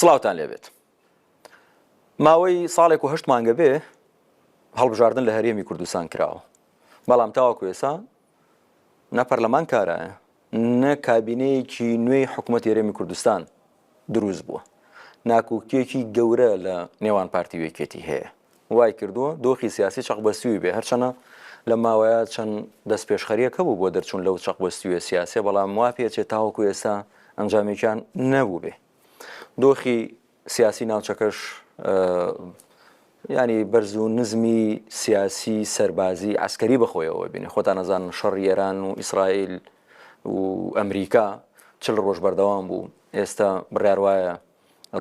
سڵاوتان لێبێت. ماوەی ساڵێک و هەشت مانگە بێ هەڵبژاردن لە هەرێمی کوردستان کراوە بەڵام تاوەکو ئێسا نە پەرلەمان کارایە نە کابینەیەکی نوێی حکوومەت هەرێمی کوردستان دروست بووە. ناکۆکییەکی گەورە لە نێوان پارتی و یەکێتی هەیە وای کردووە دۆخی سیاسی چەقبەستووی بێ، هەرچەنە لەم ماوەیە چەند دەستپێشخەرییەک هەبوو بۆ دەرچوون لەو چەقبەستوویە سیاسیە، بەڵام وا پێچێت تاوەکو ئێستا ئەنجامێکیان نەبووبێ. دۆخی سیاسی ناوچەکەش ینی بەرز و نزمی سیاسی سەربازی عسکەری بەخۆیەوە بینێ خۆتان ئەزانن شەڕی ئێران و ئیسرائیل و ئەمریکا چل ڕۆژ بەردەوام بوو ئێستا بڕیار وایە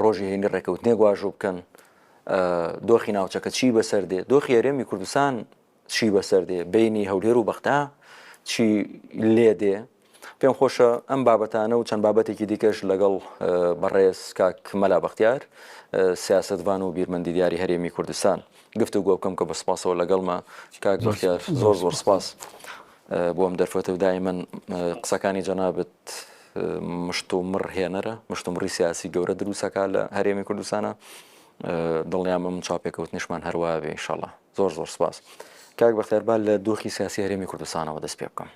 ڕۆژی هەینی ڕێکەوتنێک واژۆ بکەن دۆخی ناوچەکە چی بەسەر دێ دۆخی هەرێمی کوردستان چی بەسەر دێ بینی هەولێر و بەغدا چی لێ دێ پێم خۆشە ئەم بابەتانە و چەند بابەتێکی دیکەش لەگەڵ بەڕێز کاک مەلا بەختیار سیاستڤان و بیرمەندی دیاری هەرێمی کوردستان گفتوگۆ بکەم کە بە سپاسەوە لەگەڵمە کاک بەختیار زۆر زۆر سپاس بۆ ئەم دەرفەتە و دایمەن قسەکانی جەنابت مشتومڕ هێنەرە مشتومڕی سیاسی گەورە دروستەکە لە هەرێمی کوردستانە دڵنیام ئەم چاپێکەوتنیشمان هەروە بێ ئینشەڵا زۆر زۆر سپاس کاک بەختیار با لە دۆخی سیاسی هەرێمی کوردستانەوە دەست پێ بکەم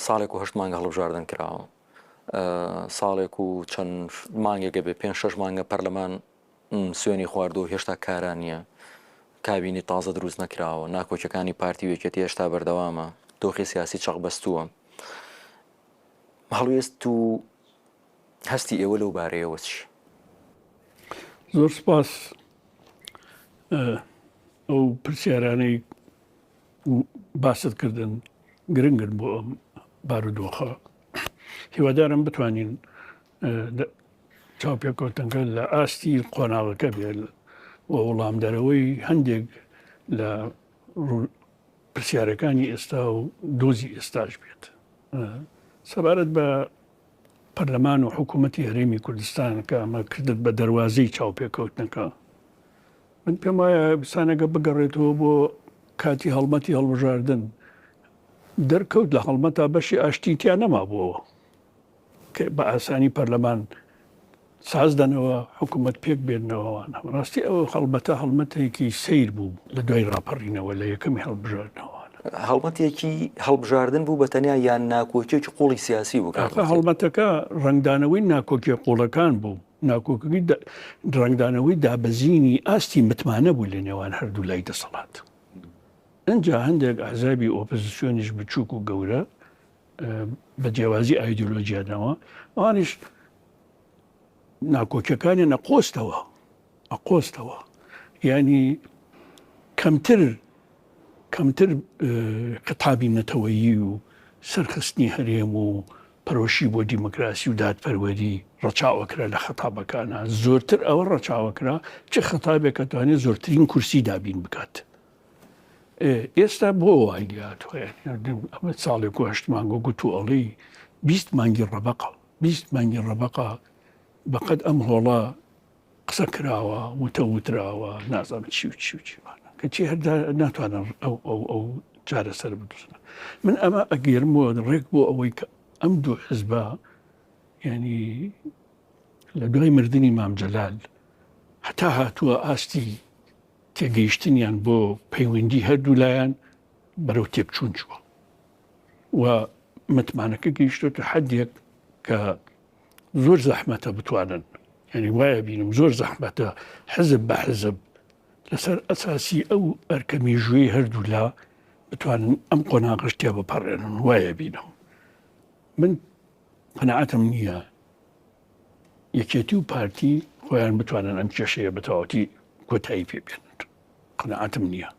ساڵێک و هەشت مانگە هەڵبژاردن کراوە ساڵێک و چەند مانگێکە بێ پێ شش مانگە پەرلەمان سوێنی خواردووە و هێشتا کارا نییە، کابینەی تازە دروست نەکراوە، ناکۆکیەکانی پارتی و یەکێتی هێشتا بەردەوامە، دۆخی سیاسی چەقبەستووە. هەڵوێست و هەستی ئێوە لەو بارەیەوە چی؟ زۆر سپاس ئەو پرسیارانەی باست کردن گرنگن بۆ ئەم بارودۆخە هیوادارم بتوانین چاوپێکەوتنەکە لە ئاستی قۆناغەکە بێت و وڵامدەرەوەی هەندێک لە پرسیارەکانی ئێستا و دۆزی ئێستاش بێت سەبارەت بە پەرلەمان و حکوومەتی هەرێمی کوردستان کە ئەمە کردت بە دەواازەی چاوپێکەوتنەکە من پێم وایە سانەکە بگەڕێتەوە بۆ کاتی هەڵمەتی هەڵبژاردن دەرکەوت لە هەڵمەتا بەشی ئاشتی تیا نەمابووەوە کە بە ئاسانی پەرلەمان ساز دەنەوە حکوومەت پێک بێنەوەوانە ڕاستی ئەو هەڵبەتە هەڵمەتێکی سیر بوو لە دوای ڕاپەڕینەوە لە یەکەمی هەڵبژاردنەوە هەڵمەتێکی هەڵبژاردن بوو بە تەنیا یان ناکۆکیێکی قوڵی سیاسی بوو هەڵمەتەکە ڕەنگدانەوەی ناکۆکیە قوڵەکان بوو ناکۆکی ڕەنگدانەوەی دابەزینی ئاستی متمانە بوو لە نێوان هەردوو لای دەسەڵات ئەجا هەندێک ئەحزابی ئۆپۆزیسیۆنیش بچووک و گەورە بە جیاوازی ئایدۆلۆژیانەوە ئەوانیش ناکۆکیەکانیان ئەقۆستەوە ئەقۆستەوە ینی کەمتر کەمتر خەتابی نەتەوەیی و سەرخستنی هەرێم و پەرۆشی بۆ دیموکراسی و دادپەروەری ڕەچاوەکرا لە خەتابەکانە زۆرتر ئەوە ڕەچاوەکرا چ خەتابێک ئەتوانێت زۆرترین کورسی دابین بکات. ئێستا بۆ وای لێهاتووە ئەمە ساڵێک و هەشت مانگ و گوت و ئەڵێی 20 مانگی ڕەبەقە 20 مانگی ڕەبەقە بەقەد ئەم هۆڵە قسە کراوە وتە وتراوە نازانم چی و چی و چیوانە کەچی هەردا ناتوانن ئەو ئەو ئەو چارەسەر بدوزنە من ئەمە ئەگەرمەوە ڕێک بۆ ئەوەی کە ئەم دوو حزبە ینی لە دوای مردنی مام جەلال هەتا هاتووە ئاستی تێگەیشتنیان بۆ پەیوەندی هەردوولایان بەرەو تێکچوون چووە و متمانەکە گەیشتۆتە حدێک کە زۆر زەحمەتە بتوانن یعنی وایە بینم زۆر زەحمەتە حزب بە حزب لەسەر ئەساسی ئەو ئەرکە میژووی هەردوولا بتوانن ئەم قۆناغش تێ بپەڕێنن وایە بینم من قەناعەتم نییە یەکێتی و پارتی خۆیان بتوانن ئەم کێشەیە بە تەواوەتی کۆتایی پێ بێنن قەناعەتم نییە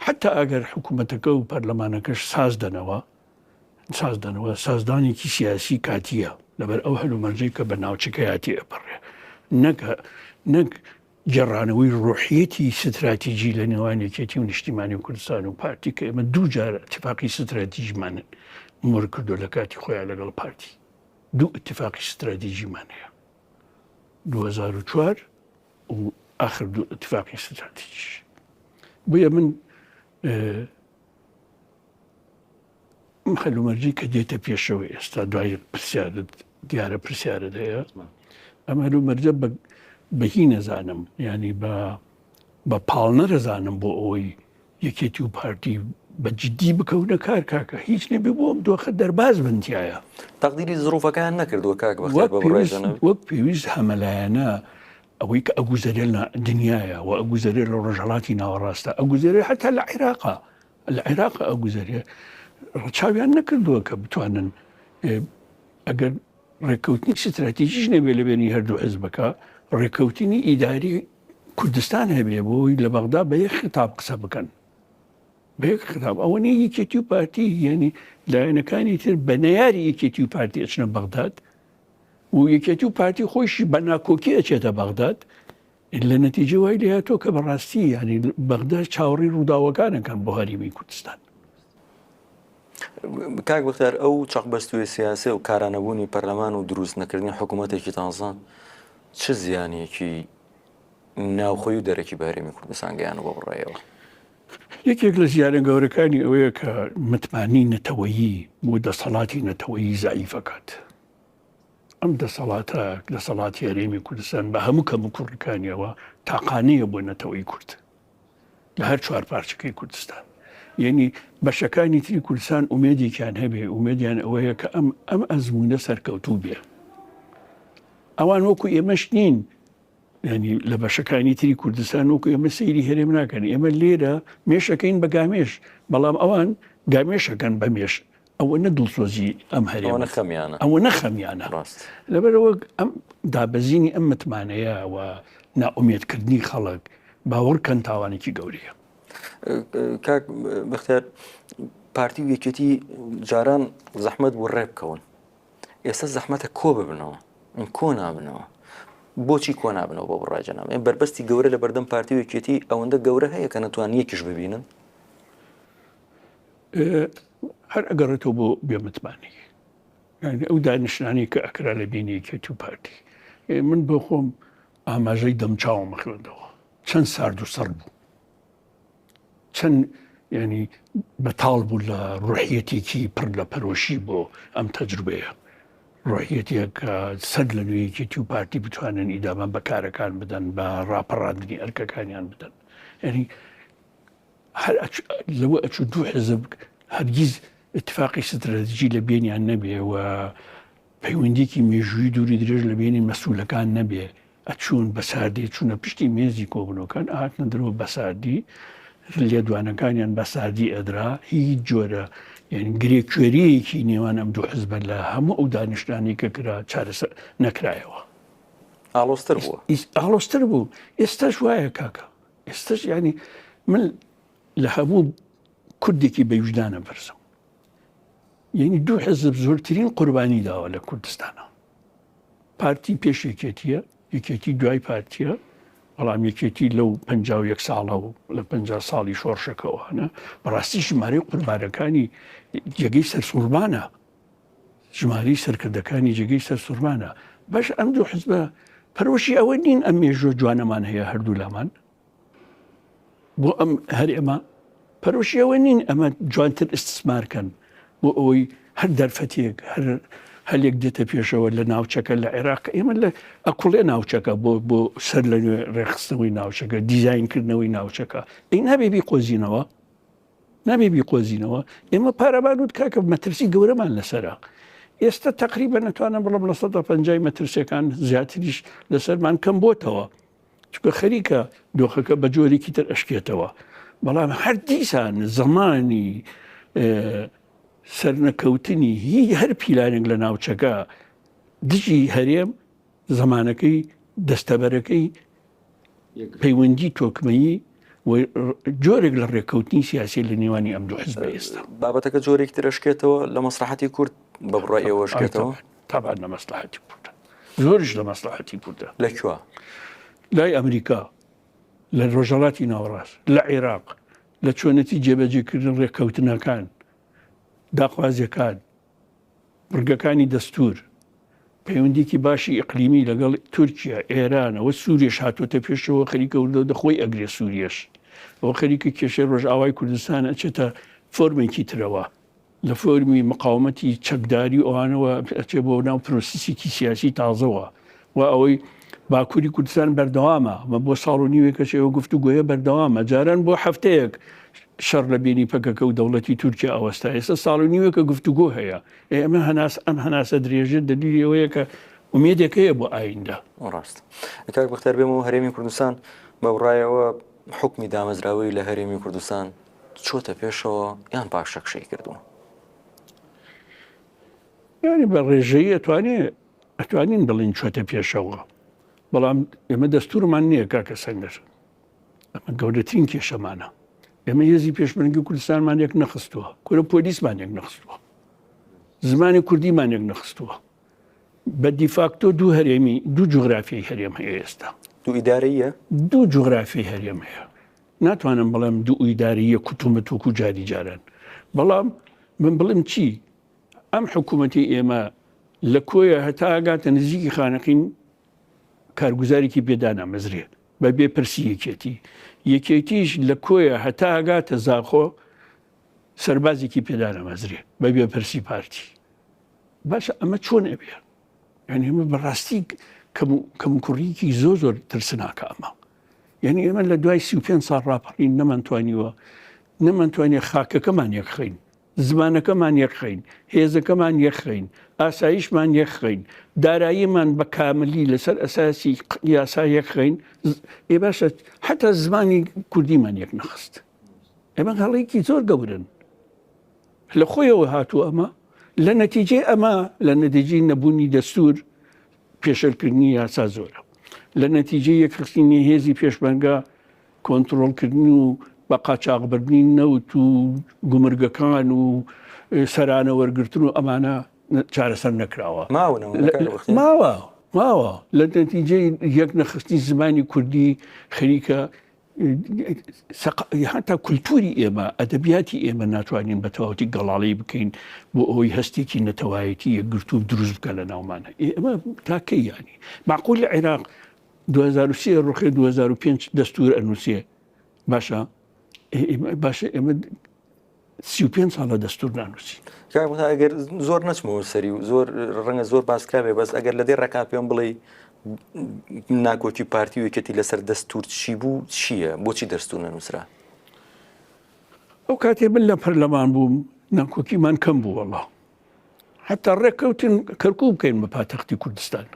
حتا ئەگەر حکوومەتەکە و پەرلەمانەکەش ساز دەنەوە ساز دەنەوە سازدانێکی سیاسی کاتیە لەبەر ئەو هەلومەرجەی کە بە ناوچەکەیاتی ئەپەڕێ نەک نەک گێڕانەوەی ڕۆحیەتی ستراتیجی لە نێوان یەکێتی و نیشتیمانی کوردستان و پارتی کە ئێمە دوو جار اتفاقی ستراتیژمان مۆر کردو لە کاتی خۆیان لەگەڵ پارتی دوو اتفاقی ستراتیژیمان هەیە 2004 و آخر دوو اتفاقی ستراتیژی بۆیە من ئەم هەلومەرجی کە دێتە پێشەوە ئێستا دوای پرسیارت دیارە پرسیارت هەیە. ئەم هەلومەرجە بە بە هی نەزانم یانی بە بە پاڵنەرەزانم بۆ ئەوەی یەکێتی و پارتی بە جدی بکەونە کار کاکە هیچ نەبێ بۆ ئەم دۆخە دەرباز بن تایە. تەقدیری زروفەکەیان نەکردووە کاک بەختیار بە بڕوای جەنابت؟ وەک پێویست هەمەلایەنە ئەوەی کە ئەگوزەرێ لە دنیایە و ئەگوزەرێ لە ڕۆژهەڵاتی ناوەڕاستە ئەگوزەرێ حتا لە عێراقا لە عێراق ئەگوزەرێ ڕەچاویان نەکردووە کە بتوانن ئەگەر ڕێککەوتنی ستراتیژیش نەبێ لە بێنی هەردوو حزبەکە ڕێککەوتنی ئیداری کوردستان هەبێ بۆی لە بەغدا بە یەک خیتاب قسە بکەن بە یەک خیتاب ئەوە نیە یەکێتی و پارتی یعنی لایەنەکانی تر بە نەیاری یەکێتی و پارتی ئەچنە بەغداد و یەکێتی و پارتی خۆیشی بە ناکۆکی ئەچێتە بەغداد لە نەتیجە وای لێهاتووە کە بەڕاستی یعنی بەغدا چاوەڕێی ڕووداوەکانەکان بۆ هەرێمی کوردستان. کاک بەختیار ئەو چەقبەستوویە سیاسیە و کارانەبوونی پەرلەمان و دروست نەکردنی حکوومەتێکی تازە چ زیانێکی ناوخۆی و دەرەکی بە هەرێمی کوردستان گەیان بۆ بڕایەوە؟ یەکێک لە زیانە گەورەکانی ئەوەیە کە متمانەی نەتەوەیی بۆ دەسەڵاتی نەتەوەیی زەعیفەکات. ئەم دەسەڵاتە، دەسەڵاتی هەرێمی کوردستان بە هەموو کەموکوڕیەکانیەوە تاقانەیە بۆ نەتەوەی کورد لە هەر چوار پارچەکەی کوردستان. یعنی بەشەکانی تری کوردستان ئومێدێکیان هەبێ، ئومێدیان ئەوەیە کە ئەم ئەم ئەزموونە سەرکەوتوو بێ. ئەوان وەکو ئێمەش نین ینی لە بەشەکانی تری کوردستان وەکو ئێمە سەیری هەرێم ناکەن ئێمە لێرە مێشەکەین بە گامێش بەڵام ئەوان گامێشەکەن بە مێش ئەوەنە دڵسۆزی ئەم هەرێمە خەمیانە ئەوەنە خەمیانە ڕاست لەبەرەوە ئەم دابەزینی ئەم متمانەیە و نائومێدکردنی خەڵک باوەڕکەن تاوانێکی گەورەیە. کاک بەختیار پارتی و یەکێتی جاران زەحمەت بوو ڕێ بکەون ئێستا زەحمەتە کۆ ببنەوە کۆ نابنەوە بۆچی کۆ نابنەوە بۆ بڕای جەناب بەربەستی گەورە لە بەردەم پارتی و یەکێتی ئەوەندە گەورە هەیە کە نەتوان یەکیش ببینن هەر ئەگەڕێتەوە بۆ بێمتمانەیی یعنی ئەو دانیشتنانەی کە ئەکرا لە بینی یەکێتی و پارتی من بۆ خۆم ئاماژەی دەمچاوم خوێندەوە چەند سارد و سڕ بوو چەند ینی بەتاڵ بوو لە ڕحیەتێکی پڕ لە پەرۆشی بۆ ئەم تەجروبەیە ڕحیەتێک کە سەر لە نوێیەکێتی و پارتی بتوانن ئیدامە بە کارەکان بدەن بە ڕاپەڕاندنی ئەرکەکانیان بدەن یعنی هەر لەوە ئەچوو دوو حزب هەرگیز اتفاقی ستراتیژی لە بێنیان نەبێ و پەیوەندیکی مێژووی دووری درێژ لە بێنی مەسولەکان نەبێ ئەچوون بە ساردی چوونە پشتی مێزی کۆبنەوەکان ئاهاتنە درەوە بە ساردی لێدوانەکانیان بە ساردی ئەدرا هیچ جۆرە یعنی گرێ کوێریەکی نێوان ئەم دوو حزبە لە هەموو ئەو دانیشتانی کە کرا چارەسەر نەکرایەوە ئاڵۆزتر بوو ئاڵۆزتر بوو ئێستاش وایە کاکە ئێستاش یعنی من لە هەموو کوردێکی بە ویژدانە بەرزم یعنی دوو حزب زۆرترین قوربانی داوە لە کوردستانە پارتی پێش یەکێتیە یەکێتی دوای پارتیە بەڵام یەکێتی لەو 51 ساڵە و لە 50 ساڵی شۆڕشەکەوانە بەڕاستی ژمارەی قوربانەکانی جێگەی سەرسوورمانە ژمارەی سەرکردەکانی جێگەی سەرسوڕمانە. باش ئەم دوو حزبە پەرۆشی ئەوە نین ئەم مێژووە جوانەمان هەیە هەردوو لامان بۆ ئەم هەرێمە پەرۆشی ئەوە نین ئەمە جوانتر ئیستسمارکەن بۆ ئەوەی هەر دەرفەتێک هەر هەلێک دێتە پێشەوە لە ناوچەکە لە عێراق ئێمە لە ئەکوڵێ ناوچەکە بۆ بۆ سەر لە نوێ ڕێکخستنەوەی ناوچەکە دیزاینکردنەوەی ناوچەکە ئەی نابێ بیقۆزینەوە نابێ بیقۆزینەوە ئێمە پارەمان وت کاکە مەترسی گەورەمان لەسرە ئێستا تقریبا نتوانم بڵم لە سەدا پەنجای مەترسیەکان زیاتریش لەسەرمان کەم بۆتەوە چونکە خەریکە دۆخەکە بە جۆرێکی تر ئەشکێتەوە بەڵام هەر دیسان زمانی سەرنەکەوتنی هی هەر پیلانێک لە ناوچەکە دژی هەرێم زمانەکەی دەستەبەرەکەی پەیوەندی تۆکمەیی و جۆرێک لە ڕێککەوتنی سیاسی لە نێوانی ئەم دوو حزبە ئێستا. بابەتەکە جۆرێکی تر ئەشکێتەوە لە مەسڵەحەتی کورد بە بڕوای ئێوە ئەشکێتەوە؟ تەبعەن لە مەسڵەحەتی کوردە، زۆریش لە مەسڵەحەتی کوردە. لە کوێ؟ لای ئەمریکا، لە ڕۆژهەڵاتی ناوەڕاست، لە عێراق، لە چۆنێتی جێبەجێکردن ڕێککەوتنەکان، داخوازیەکان، بڕگەکانی دەستوور، پەیوەندییەکی باشی ئیقلیمی لەگەڵ تورکیا، ئێران، ئەوە سووریەش هاتۆتە پێشەوە خەریکە وردە وردە خۆی ئەگرێ سووریەش. ئەوە خەریکە کێشەی ڕۆژئاوای کوردستان ئەچێتە فۆرمێکی ترەوە. لە فۆرمی مقاومەتی چەکداری و ئەوانەوە ئەچێ بۆ ناو پرۆسیسێکی سیاسی تازەوە. و ئەوەی باکووری کوردستان بەردەوامە مە بۆ ساڵ و نیوێکەش ئێوە گفتوگۆیە بەردەوامە جاران بۆ هەفتەیەک شەڕ لە بینی پەکەکە و دەوڵەتی تورکیا ئەوەستا ئێستا ساڵ و نیوێکە گفتوگۆ هەیە ئێمە هەناس ئەم هەناسە درێژە دەلیلی ئەوەیە کە ئومێدێک هەیە بۆ ئایندە. ڕاست کاک بەختیار بێمەوە هەرێمی کوردستان بە بڕایەوە حوکمی دامەزراوەی لە هەرێمی کوردستان چۆتە پێشەوە یان پاشەکشەی کردووە؟ یانی بە ڕێژەیی ئەتوانێ ئەتوانین بڵین چۆتە پێشەوە بەڵام ئێمە دەستورمان نییە کاکە سەنگەر ئەمە گەورەترین کێشەمانە ئێمە هێزی پێشمەرگی کوردستانمان یەک نەخستووە کورە پۆلیسمان یەک نەخستووە زمانی کوردیمان یەک نەخستووە بە دیفاکتۆ دوو هەرێمی دوو جوگرافیای هەرێم هەیە ئێستا دوو ئیدارەیە دوو جوگرافی هەرێم هەیە ناتوانم بڵێم دوو ئیداریە کوتومت وەکو جاری جاران بەڵام من بڵێم چی ئەم حکوومەتی ئێمە لە کۆیە هەتا ئەگاتە نزیکی خانەقین کارگوزارێکی پێدانامەزرێ بە بێ پرسی یەکێتی یەکێتیش لە کۆیە هەتا ئەگاتە زاخۆ سەربازێکی پێدانەمەزرێ بە بێ پرسی پارتی باشە ئەمە چۆن ئەبێ یعنی ئەمە بەڕاستی کەموکوڕیکی زۆر زۆر ترسناکە ئەمە یعنی ئێمە لە دوای 35 ساڵ ڕاپەڕین نەمانتوانیوە نەمانتوانیە خاکەکەمان یەکخەین زمانەکەمان یەکخەین هێزەکەمان یەکخەین ئاسایشمان یەکخەین داراییمان بە کاملی لەسەر ئەساسی یاسا یەکخەین ئێ باشە حتا زمانی کوردیمان یەک نەخست ئێمە هەڵێکی زۆر گەورن لە خۆیەوە هاتووە ئەمە لە نەتیجەی ئەمە لە نەتیجەی نەبوونی دەستور پێشێلکردنی یاسا زۆرە لە نەتیجەی یەکخستنی هێزی پێشمەرگە کۆنترۆڵکردن و بە قاچاغبردنی نەوت و گومرگەکان و سەرانە وەرگرتن و ئەمانە چارەسەر نەکراوە ماوە ماوە لە نەتیجەی یەک نەخستنی زمانی کوردی خەریکە هەتا کولتوری ئێمە ئەدەبیاتی ئێمە ناتوانین بە تەواوەتی گەڵاڵەی بکەین بۆ ئەوەی هەستێکی نەتەوایەتی یەکگرتوو دروست بکە لە ناومانە ئێمە تاکەی ینی معقول لە عێراق 2023 ڕوخێ 2005 دەستور ئەنووسێ باشە باشە ئێمە 35 ساڵە دەستور نانووسین. کاک موتا ئەگەر زۆر نەچمەوە سەری و زۆر ڕەنگە زۆر باس کرابێ بەس ئەگەر لە دێ ڕێکا پێم بڵێ ناکۆکی پارتی و یەکێتی لەسەر دەستور چی بوو چییە بۆچی دەستور نەنووسرا؟ ئەو کاتێ من لە پەرلەمان بووم ناکۆکیمان کەم بوو وەڵا حتا ڕێککەوتن کەرکوک بکەین بە پاتەختی کوردستان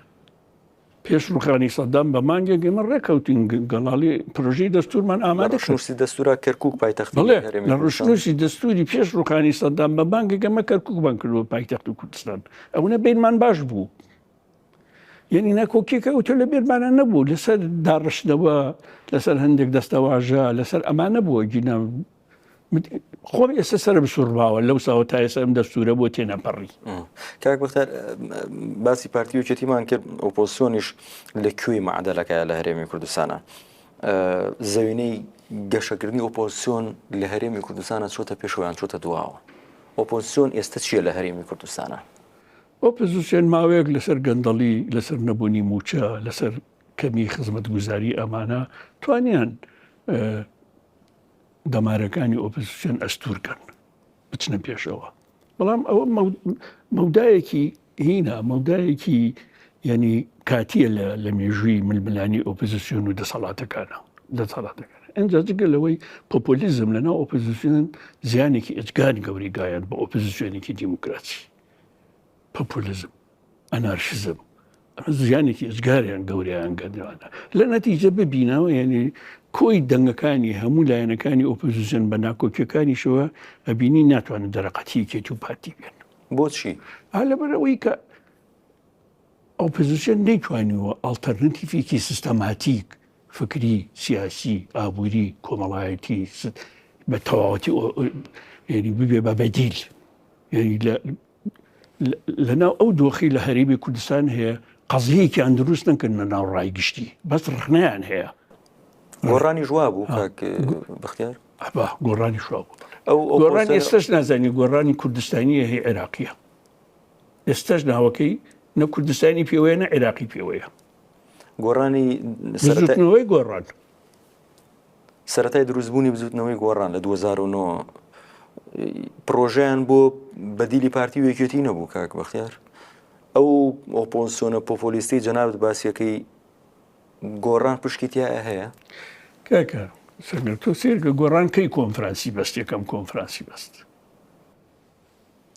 پێش ڕوخانی سەدام بە مانگێک ئێمە ڕێکەوتین گەڵاڵی پرۆژەی دەستورمان ئامادە کرد. ڕەشنووسی دەستورا کەرکوک پایتەختی بەڵێ هەرێمی لە کوردستان. ڕەشنووسی دەستوری پێش ڕوخانی سەدام بە مانگێک ئێمە کەرکوکمان کردووە پایتەختی کوردستان. ئەونە بینمان باش بوو. یعنی ناکۆکیەکە ئەوتۆ لە بێرمانە نەبوو لەسەر داڕشتنەوە لەسەر هەندێک دەستەواژە لەسەر ئەمانە بووە گینا خۆم ئێستا سەرم سوڕماوە لەو ساوە تا ئێستا ئەم دەستورە بۆ تێنەپەڕی. کاک بەختیار باسی پارتی و یەکێتیمان کرد ئۆپۆزسیۆنیش لە کوێی مەعدەلەکەیە لە هەرێمی کوردستانە زەوینەی گەشەکردنی ئۆپۆزسیۆن لە هەرێمی کوردستانە چۆتە پێشەوەیان چۆتە دواوە ئۆپۆزسیۆن ئێستا چییە لە هەرێمی کوردستانە؟ ئۆپۆزسیۆن ماوەیەک لەسەر گەندەڵی لەسەر نەبوونی مووچە لەسەر کەمی خزمەتگوزاری ئەمانە توانیان دەمارەکانی ئۆپۆزسیۆن ئەستوور کەن بچنە پێشەوە بەڵام ئەوە مەودایەکی هینا مەودایەکی ینی کاتیە لە مێژووی ململانی ئۆپۆزیسیۆن و دەسەڵاتەکانە دەسەڵاتەکان ئەجا جگە لەوەی پۆپۆلیزم لەناو ئۆپۆزیسیۆن زیانێکی ئێجگار گەوری گایان بە ئۆپۆزیسیۆنێکی دیموکراسی پۆپۆلیزم ئەنارشیزم ئەمە زیانێکی ئێجگاریان گەورەیان گەردوانە لە نەتیجە ببینەوە یعنی کۆی دەنگەکانی هەموو لایەنەکانی ئۆپۆزیسیۆن بە ناکۆکیەکانیشەوە ئەبینی ناتوانن دەرەقەتی یەکێتی و پارتی بێن بۆچی؟ لەبەرئەوەی کە ئۆپۆزیسیۆن نەیتوانیوە ئەڵتەرنەتیفێکی سیستەماتیک فکری سیاسی ئابووری کۆمەڵایەتی بە تەواوەتی یعنی ببێ بە بەدیل یعنی لە لەناو ئەو دۆخی لە هەرێمی کوردستان هەیە قەزیەیەکیان دروست نەکردنە ناو ڕای گشتی بەس ڕخنەیان هەیە. گۆڕانی ژوا بوو کاک بەختیار؟ ئەبا گۆڕانی شوا بوو ئەو گۆڕان ئێستش نازانی گۆڕانی کوردستانیە هی عێراقیە ئێستش ناوەکەی نە کوردستانی پێوەیە نە عێراقی پێوەیە گۆڕانی بزوتنەوەی گۆڕان سەرەتای دروستبوونی بزوتنەوەی گۆڕان لە 2009 پرۆژیان بۆ بەدیلی پارتی و یەکێتی نەبوو کاک بەختیار؟ ئەو ئۆپۆزسیۆنە پۆپۆلیستی جەنابت باسیەکەی گۆڕان پشکی تیایە هەیە؟ کاکە سەنگەر تۆ سەیرکە گۆڕان کەی کۆنفرانسی بەست یەکەم کۆنفرانسی بەست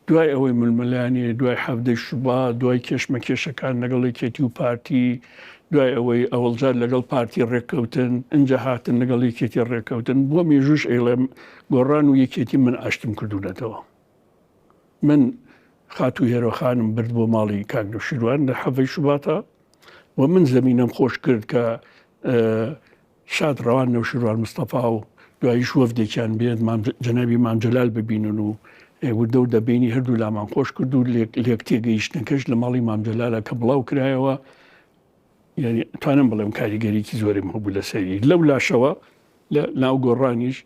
دوای ئەوەی ململانێ دوای حەڤدەی شوبات دوای کێشمەکێشەکان لەگەڵ یەکێتی و پارتی دوای ئەوەی ئەوەڵجار لەگەڵ پارتی ڕێککەوتن ئینجا هاتن لەگەڵ یەکێتی ڕێککەوتن بۆ مێژووش ئەیڵێم گۆڕان و یەکێتی من ئاشتم کردوونەتەوە من خاتوو هێرۆخانم برد بۆ ماڵی کاک نەوشیروان لە حەڤەی شوباتە و من زەمینەم خۆش کرد کە شاد ڕەوان نەوشیروان مستەفا و دواییش وەفدێکیان بێت مام جەنابی مام جەلال ببینن و وردە و دەبینی هەردوو لامان خۆش کرد و لێک تێگەیشتنەکەش لە ماڵی مام جەلالە کە بڵاو کرایەوە یعنی توانم بڵێم کاریگەریکی زۆریم هەبوو لەسەری لەو لاشەوە لە ناو گۆڕانیش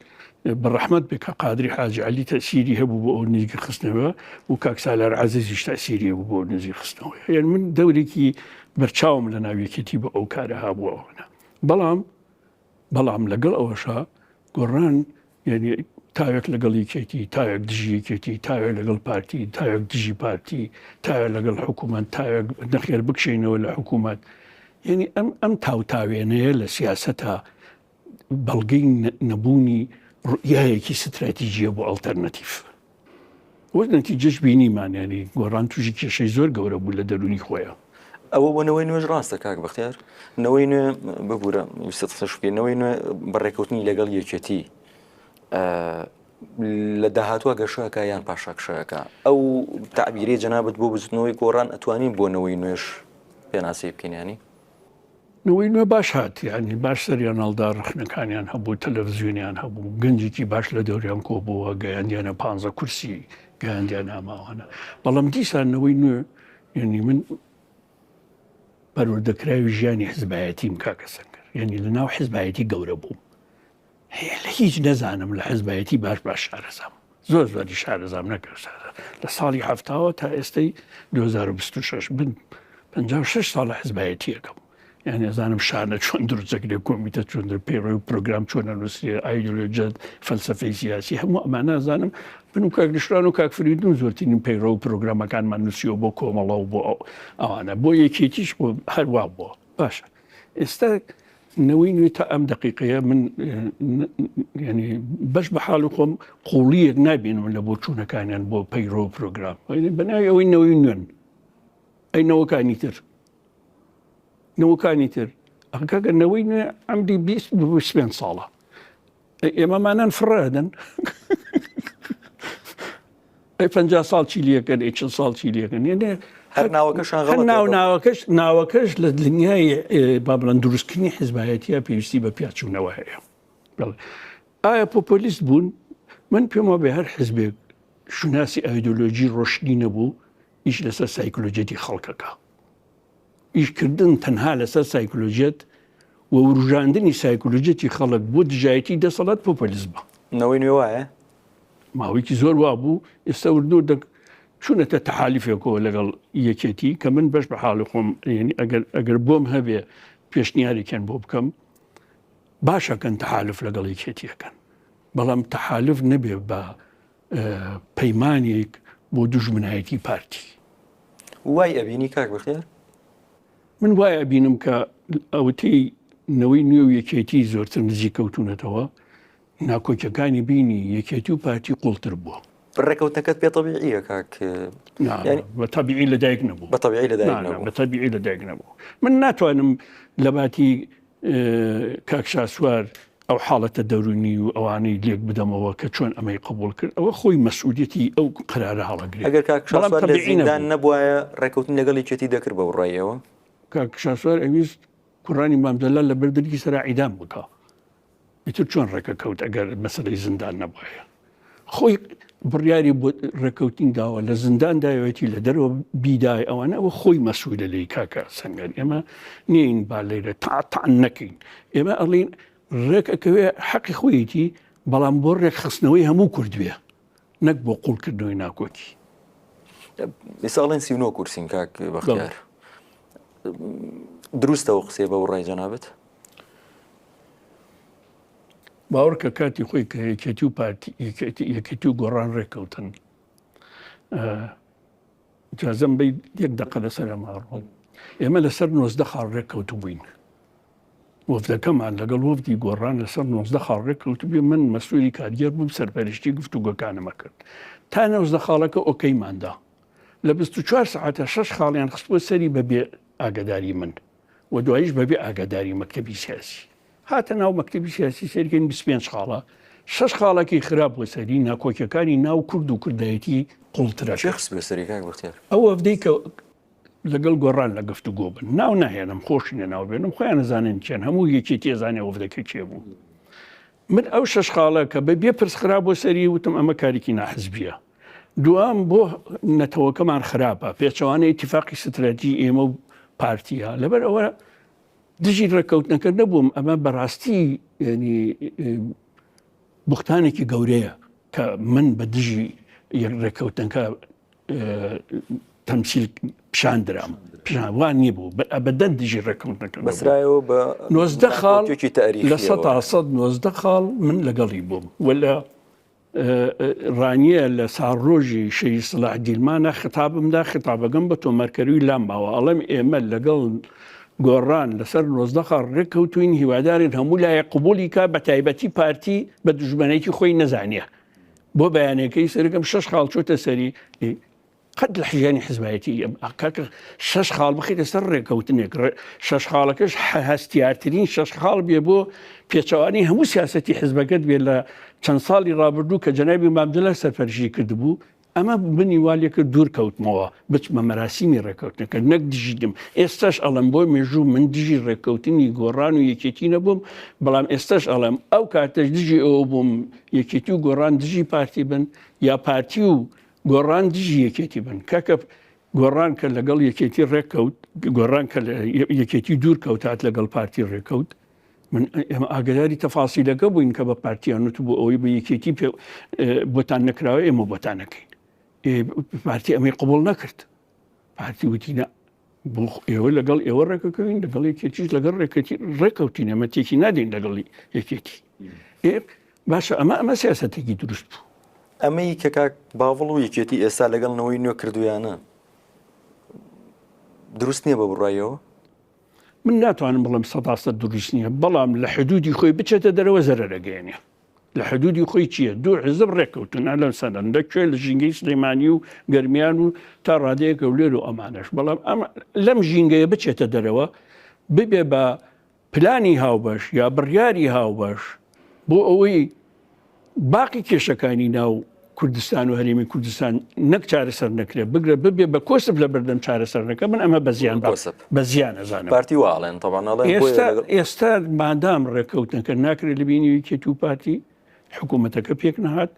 بە ڕەحمەت بێ کە قادری حاجی عەلی تەسیری هەبوو بۆ ئەو نزیک خستنەوە و کاک سالار عەزیزیش تەسیری هەبوو بۆ نزیک خستنەوە یعنی من دەورێکی بەرچاوم لە ناو یەکێتی بۆ ئەو کارە هەبوو ئەوانە بەڵام بەڵام لەگەڵ ئەوەشا گۆڕان یعنی تاوێک لەگەڵ یەکێتی تاوێک دژی یەکێتی تاوێک لەگەڵ پارتی تاوێک دژی پارتی تاوێک لەگەڵ حکوومەت تاوێک نەخێر بکشینەوە لە حکوومەت یعنی ئەم ئەم تاوتاوێنەیە لە سیاسەتە بەڵگەی نەبوونی ڕوئیایەکی ستراتیجیە بۆ ئەڵتەرناتیف. وەک نەتیجەش بینیمان یانی گۆڕان تووشی کێشەی زۆر گەورە بوو لە دەروونی خۆیان. ئەوە بۆ نەوەی نوێش ڕاستە کاک بەختیار؟ نەوەی نوێ ببوورە ویستت قسەش بکەی نەوەی نوێ بە ڕێکەوتنی لەگەڵ یەکێتی لە داهاتوە گەشەکە یان پاشەکشەکە ئەو تعبیرەی جەنابت بۆ بزوتنەوەی گۆڕان ئەتوانین بۆ نەوەی نوێش پێناسەی بکەین ینی؟ نەوەی نوێ باش هات یانی باش سەریان هەڵدا ڕەخنەکانیان هەبوو تەلەڤزیۆنیان هەبوو گەنجێکی باش لە دەوریان کۆبووە گەیاندیانە پ کورسی گەیاندیان ئاماوانە بەڵام دیسان نەوەی نوێ یعنی من پەروەردەکراوی ژیانی حزبایەتیم کاکە سەنگەر یعنی لە ناو حزبایەتی گەورە بووم هەیە لە هیچ نەزانم لە حزبایەتی باش باش شارەزام زۆر زۆری شارەزام نەکە شارە لە ساڵی هەفتاوە تا ئێستای 2026 من 56 ساڵە حزبایەتیەکەم یعنی ئەزانم شانە چۆن دروستەکرێ کۆمیتە چۆن در پەیڕەوی و پرۆگرام چۆن ئەنووسرێ ئایدۆلۆژیەت فەلسفەی سیاسی هەموو ئەمانە ئەزانم من و کاک نشران و کاک فریدون زۆرترین پەیڕەو و پرۆگرامەکانمان نووسیوە بۆ کۆمەڵە و بۆ ئەوانە بۆ یەکێتیش بۆ هەروا بووە باشە ئێستا نەوەی نوێ تا ئەم دقیقەیە من ینی بەش بە حاڵ خۆم قوڵیەک نابینم لە بۆچوونەکانیان بۆ پەیرۆ پرۆگرام بەناوی ئەوەی نەوەی نوێن ئەی نەوەکانی تر نەوەکانی تر ئەکەگە نەوەی نوێ ئەمری 25 ساڵە ئێمەمانان فڕێدەن ئەی پ ساڵ چی لەکەن ئەی چ ساڵ چی لەکەن یعنی هەر ناوەکەشان هەر ناو ناوەکەش ناوەکەش لە دنیای با بڵێن دروستکردنی حزبایەتیە پێویستی بە پیاچوونەوە هەیە بەڵێ ئایا پۆپۆلیست بوون من پێم وابێ هەر حزبێک شوناسی ئایدۆلۆژی ڕۆشنی نەبوو ئیش لەسەر سایکۆلۆژیەتی خەڵکەکە ئیشکردن تەنها لەسەر سایکۆلۆژیەت و وروژاندنی سایکۆلۆژیەتی خەڵک بۆ دژایەتی دەسەڵات پۆپۆلیزمە. نەوەی نوێ وایە؟ ماوەیەکی زۆر وابوو، ئێستا ورد ورد چوونەتە تەحالیفێکەوە لەگەڵ یەکێتی کە من بەش بە حاڵی خۆم یعنی ئەگەر ئەگەر بۆم هەبێ پێشنیارێکیان بۆ بکەم باشەکەن تەحالف لەگەڵ یەکێتیەکەن بەڵام تەحالف نەبێ بە پەیمانێک بۆ دوژمنایەتی پارتی. وای ئەبینی کاک بەختیار؟ من وای ئەبینم کە ئەوتەی نەوەی نوێ و یەکێتی زۆرتر نزیک کەوتونەتەوە ناکۆکیەکانی بینی یەکێتی و پارتی قوڵتر بووە. ڕێکەوتنەکەت پێ تەبیعیە کاک بە تەبیعی لەدایک نەبوو بە تەبیعی لەدایک نەبوو بە تەبیعی لەدایک نەبوو من ناتوانم لەباتی کاک شاسوار ئەو حاڵەتە دەرونی و ئەوانەی لێک بدەمەوە کە چۆن ئەمەی قبوڵ کرد ئەوە خۆی مەسئولیەتی ئەو قرارە هەڵەگرێت ئەگەر کاک شاسوار لە زیندان نەبوایە ڕێکەوتن لەگەڵ یەکێتی دەکرد بە بڕایەوە کاک شاسوار ئەویست کوڕانی مام جەلال لە بەر دەرکی سەرا عیدام بکا ئیتر چۆن ڕێکەکەوت ئەگەر مەسەلەی زیندان نەبوایە خۆی بڕیاری بۆ ڕێککەوتنی داوە لە زیندان داوێتی لە دەرەوە بیدای ئەوانە ئەوە خۆی مەسوولە لێی کاکە سەنگەر ئێمە نین با لێرە تاتان نەکەین ئێمە ئەڵین ڕێک ئەکەوێ حەقی خۆیەتی بەڵام بۆ ڕێکخستنەوەی هەموو کورد بێ نەک بۆ قوڵکردنەوەی ناکۆکی. ئێستا ئەڵێن 39 کورسین کاک بەختیار دروستەوە قسەیە بە بڕای جەنابت؟ باوەڕکە کاتی خۆی کە یەکێتی و پارتی یەکێتی و گۆڕان ڕێککەوتن. جازم بی یەک دقە لەسەر ئەمە ڕۆم ئێمە لەسەر 19 خاڵ ڕێککەوتبووین وەفدەکەمان لەگەڵ وەفدی گۆڕان لەسەر 19 خاڵ ڕێککەوتبوو من مەسووری کارگێر بووم سەرپەرشتی گفتوگۆکانمە کرد تا 19 خاڵەکە ئۆکەیماندا لە 24 سعاتە شش خاڵیان خستبووە سەری بە بێ ئاگاداری من و دواییش بەبێ ئاگاداری مەکتەبی سیاسی هاتە ناو مەکتەبی سیاسی سەیرکەین 25 خاڵە شش خاڵەکەی خراپ بۆ سەری ناکۆکیەکانی ناو کورد و کوردایەتی قوڵترە چێ خست بۆ سەری کاک بەختیار؟ ئەو وەفدەی کە لەگەڵ گۆڕان لە گفتوگۆ بن ناو ناهێنم خۆشی لە ناو بێنم خۆیان ئەزانن کێن هەموو یەکێتی ئەزانێ وەفدەکە کێ بوو من ئەو شش خاڵە کە بە بێ پرس خرا بۆ سەری وتم ئەمە کارێکی ناحزبیە دووەم بۆ نەتەوەکەمان خراپە، پێچەوانەی ئیتیفاقی ستراتیژی ئێمە و پارتیە، لەبەر ئەوە دژی ڕێککەوتنەکە نەبووم، ئەمە بەڕاستی ینی بوختانێکی گەورەیە کە من بە دژی ڕێککەوتنەکە تەمسیل پیشان درام پیشان وان نییە بوو ئەبەدەن دژی ڕێککەوتنەکە بەسرایەوە بە 19 خاڵ لە 100 19 خاڵ من لەگەڵی بووم ولا ڕانیە لە ساڵڕۆژی شەهید سڵاح دیلمانە خیتابم دا، خیتابەکەم بە تۆمارکەروی لام ماوە، ئەڵێم ئێمە لەگەڵ گۆڕان لەسەر 19 خاڵ ڕێککەوتوین، هیوادارین هەموو لایەک قبوڵی کا، بە تایبەتی پارتی بە دوژمنێکی خۆی نەزانیە. بۆ بەیانەکەی سەرەکەم شەش خاڵ چۆتە سەری، قەت لە ژیانی حزبایەتی کاکە شەش خاڵ بخیتە سەر ڕێکەوتنێک شەش خاڵەکەش هەستیارترین شەش خاڵ بێ بۆ پێچەوانی هەموو سیاستی حزبەکەت بێ لە چەند ساڵی ڕابردوو کە جەنابی مامجلە سەرپەرشی کردبوو ئەمە بنی والێ کرد دوور کەوتمەوە بچمە مەراسیمی ڕێکەوتنەکە نەک دژیدم ئێستاش ئەڵم بۆ مێژوو من دژی ڕێککەوتنی گۆڕان و یەکێتی نەبووم بەڵام ئێستاش ئەڵێم ئەو کاتەش دژی ئەوە بووم یەکێتی و گۆڕان دژی پارتی بن یا پارتی و گۆڕان دژی یەکێتی بن کاکە گۆڕان کە لەگەڵ یەکێتی ڕێککەوت گۆڕان کە یەکێتی دوور کەوت هات لەگەڵ پارتی ڕێککەوت من ئێمە ئاگداری تەفاسیلەکە بووین کە بە پارتیان وت بۆ ئەوەی بە یەکێتی پێ بۆتان نەکراوە ئێمە بۆتان نەکەین پارتی ئەمەی قبول نەکرد پارتی وتی نە بۆ ئێوە لەگەڵ ئێوە ڕێکەکەوین لەگەڵ یەکێتیش لەگەڵ ڕێکەتی ڕێکەوتین ئەمە تێکی نادەین لەگەڵ یەکێتی باشە ئەمە ئەمە سیاستێکی دروست بوو. ئەمەی کە کاک باڤڵ و یەکێتی ئێستا لەگەڵ نەوەی نوێ کردویانە دروست نییە بە بڕایەوە؟ من ناتوانم بڵێم سەدا سەد دروست نییە بەڵام لە حدودی خۆی بچێتە دەرەوە زەرەرەگەیەنێ. لە حدودی خۆی چییە؟ دوو حزب ڕێککەوتن لەم سەدەن لە کوێ لە ژینگەی سلێمانی و گەرمیان و تا ڕادەیەک هەولێر و ئەمانەش بەڵام ئەم لەم ژینگەیە بچێتە دەرەوە ببێ بە پلانی هاوبەش یا بڕیاری هاوبەش بۆ ئەوەی باقی کێشەکانی ناو کوردستان و هەرێمی کوردستان نەک چارەسەر نەکرێت بگرە ببێ بە کۆسپ لە بەردەم چارەسەرەکە من ئەمە بەزیان کۆسپ بەزیان ئەزانم پارتی واڵێن طبعا ئەڵێن ئێستا ئێستا مادام ڕێککەوتنەکە ناکرێت لە بینی یەکێتی و پارتی حکوومەتەکە پێک نەهات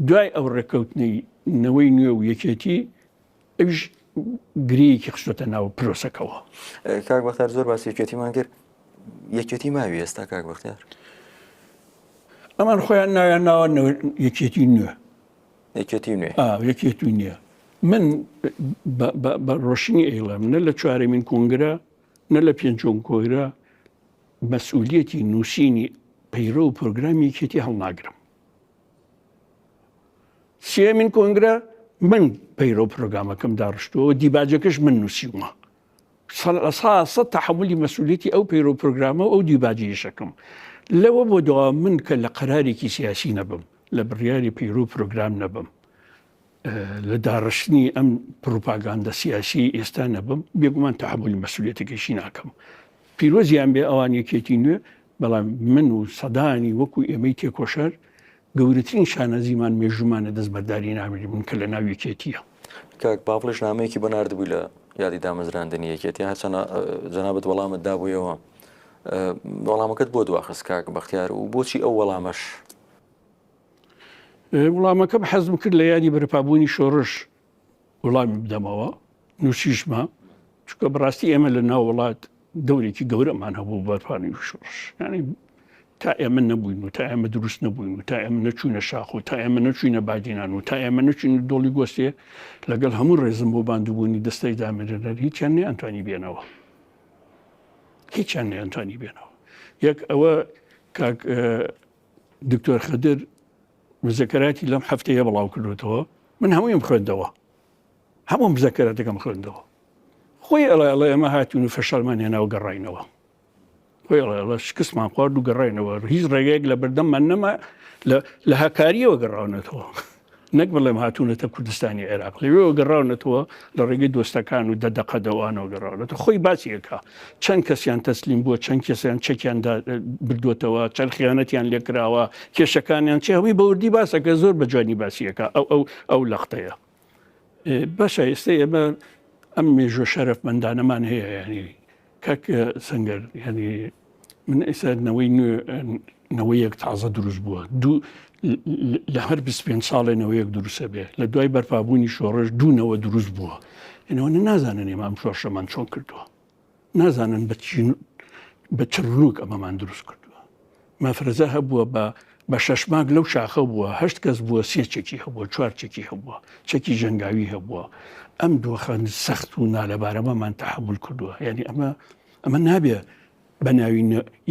دوای ئەو ڕێککەوتنەی نەوەی نوێ و یەکێتی ئەویش گرێیەکی خستۆتە ناو پرۆسەکەوە. کاک بەختیار زۆر باسی یەکێتیمان کرد یەکێتی ماوی ئێستا کاک بەختیار؟ ئەمان خۆیان ناویان ناوە یەکێتی نوێ یەکێتی نوێ یەکێتی نوێ من بە ڕۆشنی ئەیڵێم نە لە چوارەمین کۆنگرە نە لە پێنجۆن کۆنگرە مەسئولیەتی نووسینی پەیرە و پرۆگرامی یەکێتی هەڵناگرم سێیەمین کۆنگرە من پەیرەو پرۆگرامەکەم داڕشتووە و دیباجەکەش من نووسیومە. سە تەحەمولی مەسئولیەتی ئەو پەیرەو پرۆگرامە و ئەو دیباجەیەشەکەم. لەوە بۆ دوا من کە لە قەرارێکی سیاسی نەبم، لە بڕیاری پەیرەو پرۆگرام نەبم، لە داڕشتنی ئەم پروپاگاندە سیاسی ئێستا نەبم، بێگومان تەحەمولی مەسئولیەتەکەشی ناکەم. پیرۆزیان بێ ئەوان یەکێتی نوێ، بەڵام من و سەدانی وەکو ئێمەی تێکۆشەر گەورەترین شانازیمان مێژوومانە دەستبەرداری نابین کە لە ناو یەکێتییە. کاک باڤڵیش نامەیەکی بۆ ناردبووی لە یادی دامەزراندنی یەکێتی هەرچەنە جەنابت وەڵامت دابوویەوە وەڵامەکەت بۆ دواخست کاک بەختیار و بۆچی ئەو وەڵامەش؟ وڵامەکەم حەزم کرد لە یادی بەرپابوونی شۆڕش وڵامی بدەمەوە نووسیشمە چونکە بەڕاستی ئێمە لە ناو وڵات دەورێکی گەورەمان هەبوو بەرپانی شۆڕش ینی تا ئێمە نەبووین و تا ئێمە دروست نەبووین و تا ئێمە نەچوونە شاخ و تا ئێمە نەچوینە بادینان و تا ئێمە نەچوین دۆڵی گۆستێ لەگەڵ هەموو ڕێزم بۆ باندوبوونی دەستەی دامێنەر هیچیان نیانتوانی بێنەوە هیچیان نیانتوانی بێنەوە یەک ئەوە کاک دکتۆر خدر مزەکەراتی لەم هەفتەیە بڵاو کردوێتەوە من هەموویم خوێندەوە. هەموو مزەکەراتەکەم خوێندەوە. خۆی ئەڵێ ئەڵێ ئێمە هاتوون و فەشەلمان هێنا و گەڕاینەوە. خۆی ئەڵێ ئەڵێ شکستمان خوارد و گەڕاینەوە. هیچ ڕێگەیەک لە بەردەممان نەما لە هاکاریەوە گەڕاونەتەوە. نەک بڵێم هاتوونەتە کوردستانی عێراق لەوێوە گەڕاونەتەوە لە ڕێگەی دۆستەکان و دەدەقەدەوانەوە گەڕاونەتە خۆی باسی ئەکا چەند کەسیان تەسلیم بووە چەند کەسیان چەکیان بردووەتەوە چەند خیانەتیان لێکراوە کێشەکانیان چی هەمووی بە وردی باسەکە زۆر بە جوانی باسیەکە ئەو ئەو ئەو لەختەیە باشە ئێستا ئێمە ئەم مێژوە شەرەفمەندانەمان هەیە ینی کاک سەنگەر یعنی من ئێستا نەوەی نوێ نەوەیەک تازە دروست بووە دوو لە هەر 25 ساڵێ نەوەیەک دروستە بێ لە دوای بەرپابوونی شۆڕش دوونەوە دروست بووە ئەوە نازانن ئێمە ئەم شۆڕشەمان چۆن کردووە نازانن بە چی بە چڕنووک ئەمەمان دروست کردووە. مەفرەزە هەبووە بە بە شەشماک لەو شاخە بووە، هەشت کەس بووە سێ چەکی هەبووە، چوار چەکی هەبووە، چەکی ژەنگاوی هەبووە. ئەم دۆخە سەخت و نالەبارەمەمان تەحەمول کردووە. یانی ئەمە ئەمە نابێ بە ناوی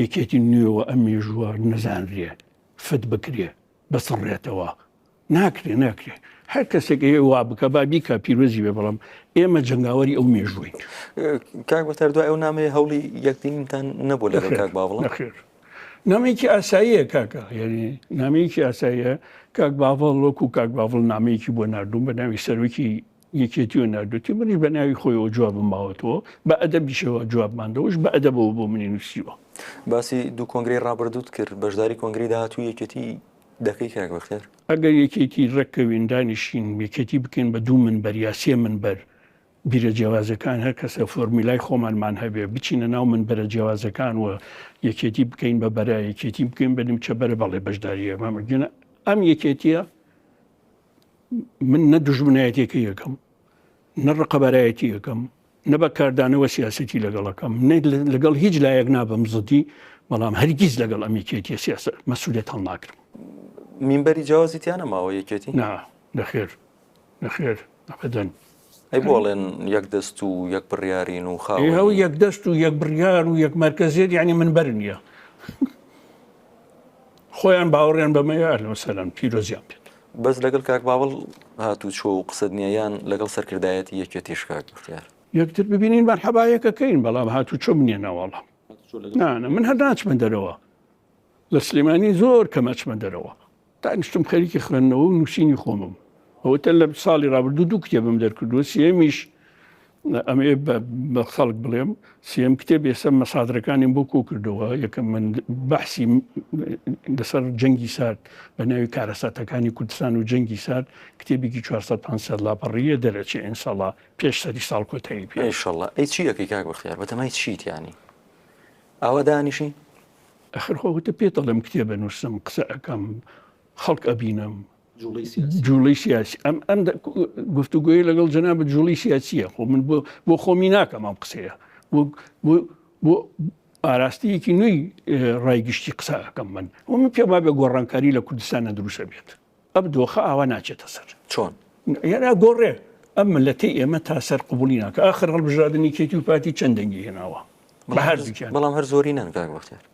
یەکێتی نوێوە ئەم مێژووە نەزانرێ، فت بکرێ، بسڕێتەوە. ناکرێ ناکرێ هەر کەسێک ئەیەوێ وا بکا با بیکا پیرۆزی بێ بەڵام ئێمە جەنگاوەری ئەو مێژووین. کاک بەختیار دوای ئەو نامەیە هەوڵی یەکبینینتان نەبوو لەگەڵ کاک باڤڵ؟ نەخێر نامەیەکی ئاساییە کاکە یعنی نامەیەکی ئاساییە کاک باڤڵ وەکو کاک باڤڵ نامەیەکی بۆ ناردوم بە ناوی سەرۆکی یەکێتیەوە ناردوێتی منیش بە ناوی خۆیەوە جوابم ماوەتەوە بە ئەدەبیشەوە جوابماندەوەش بە ئەدەبەوە بۆ منی نووسیوە. باسی دوو کۆنگرەی ڕابردووت کرد بەشداری کۆنگرەی داهاتووی یەکێتی دەکەی کاک بەختیار؟ ئەگەر یەکێتی ڕێککەوین دانیشین یەکێتی بکەین بە دوو منبەر یا سێ منبەر بیرە جیاوازەکان هەر کەسە فۆرمیلای خۆمانمان هەبێ بچینە ناو منبەرە جیاوازەکان و یەکێتی بکەین بە بەرە یەکێتی بکەین بە نیمچە بەرە بەڵێ بەشداریە مامەگەنە ئەم یەکێتیە من نە دوژمنایەتیەکەی یەکەم نە ڕقەبەرایەتی یەکەم نە بە کاردانەوە سیاسەتی لەگەڵ ئەکەم، نە لەگەڵ هیچ لایەک نابم زدی، بەڵام هەرگیز لەگەڵ ئەم یەکێتیە سیاسە مەسولیەت هەڵناگرم. مینبەری جیاوازی تیا نەماوە یەکێتی؟ نا، نەخێر، نەخێر، ئەبەدەن. ئەی بۆ ئەڵێن یەک دەست و یەک بڕیارین و خاوەنی؟ ئەو یەک دەست و یەک بڕیار و یەک مەرکەزیەت یانی منبەر نییە. خۆیان باوەڕیان بەمەیە ئەهلا وسەهلا پیرۆزیان بێت. بەس لەگەڵ کاک باڤڵ هاتوچۆ و قسەت نیە یان لەگەڵ سەرکردایەتی یەکێتیش کاک بەختیار؟ یەکتر ببینین مەرحەبا یەکەکەین بەڵام هاتوچۆم نیە نەوەڵا نا نا من هەر ناچمە دەرەوە لە سلێمانی زۆر کەم ئەچمە دەرەوە دانیشتم خەریکی خوێندنەوە و نووسینی خۆمم ئەوەتە لە ساڵی ڕابردوو دوو کتێبم دەرکردووە سێمیش ئەمەوێ بە خەڵک بڵێم سێم کتێب ئێستا مەسادرەکانیم بۆ کۆ کردەوە یەکەم من بەحسی لەسەر جەنگی سارد بە ناوی کارەساتەکانی کوردستان و جەنگی سارد کتێبێکی 400 500 لاپەڕیە دەرەچێ ئینشاڵڵا پێش سەری ساڵ کۆتایی پێ ئینشاڵڵا ئەی چی ئەکەی کاک بەختیار بەتەمای چیت یانی ئاوا دانیشی ئەخر خۆ وتە پێت ئەڵێم کتێبە نووسم قسە ئەکەم خەڵک ئەبینم جوڵەی سیاسی ئەم ئەم گفتوگۆی لەگەڵ جەنابت جوڵی سیاسیە خۆ من بۆ بۆ خۆمی ناکەم ئەم قسەیە بۆ بۆ بۆ ئاراستەیەکی نوێی ڕای گشتی قسە ئەکەم من و من پێم وابێ گۆڕانکاری لە کوردستانە دروستە بێت ئەم دۆخە ئاوا ناچێتە سەر چۆن یانا گۆڕێ ئەم ملەتەی ئێمە تا سەر قبولی ناکە ئاخر هەڵبژاردنی کێتی و پارتی چەند دەنگی هێناوە بە هەردووکیان بەڵام هەر زۆری نەن کاک بەختیار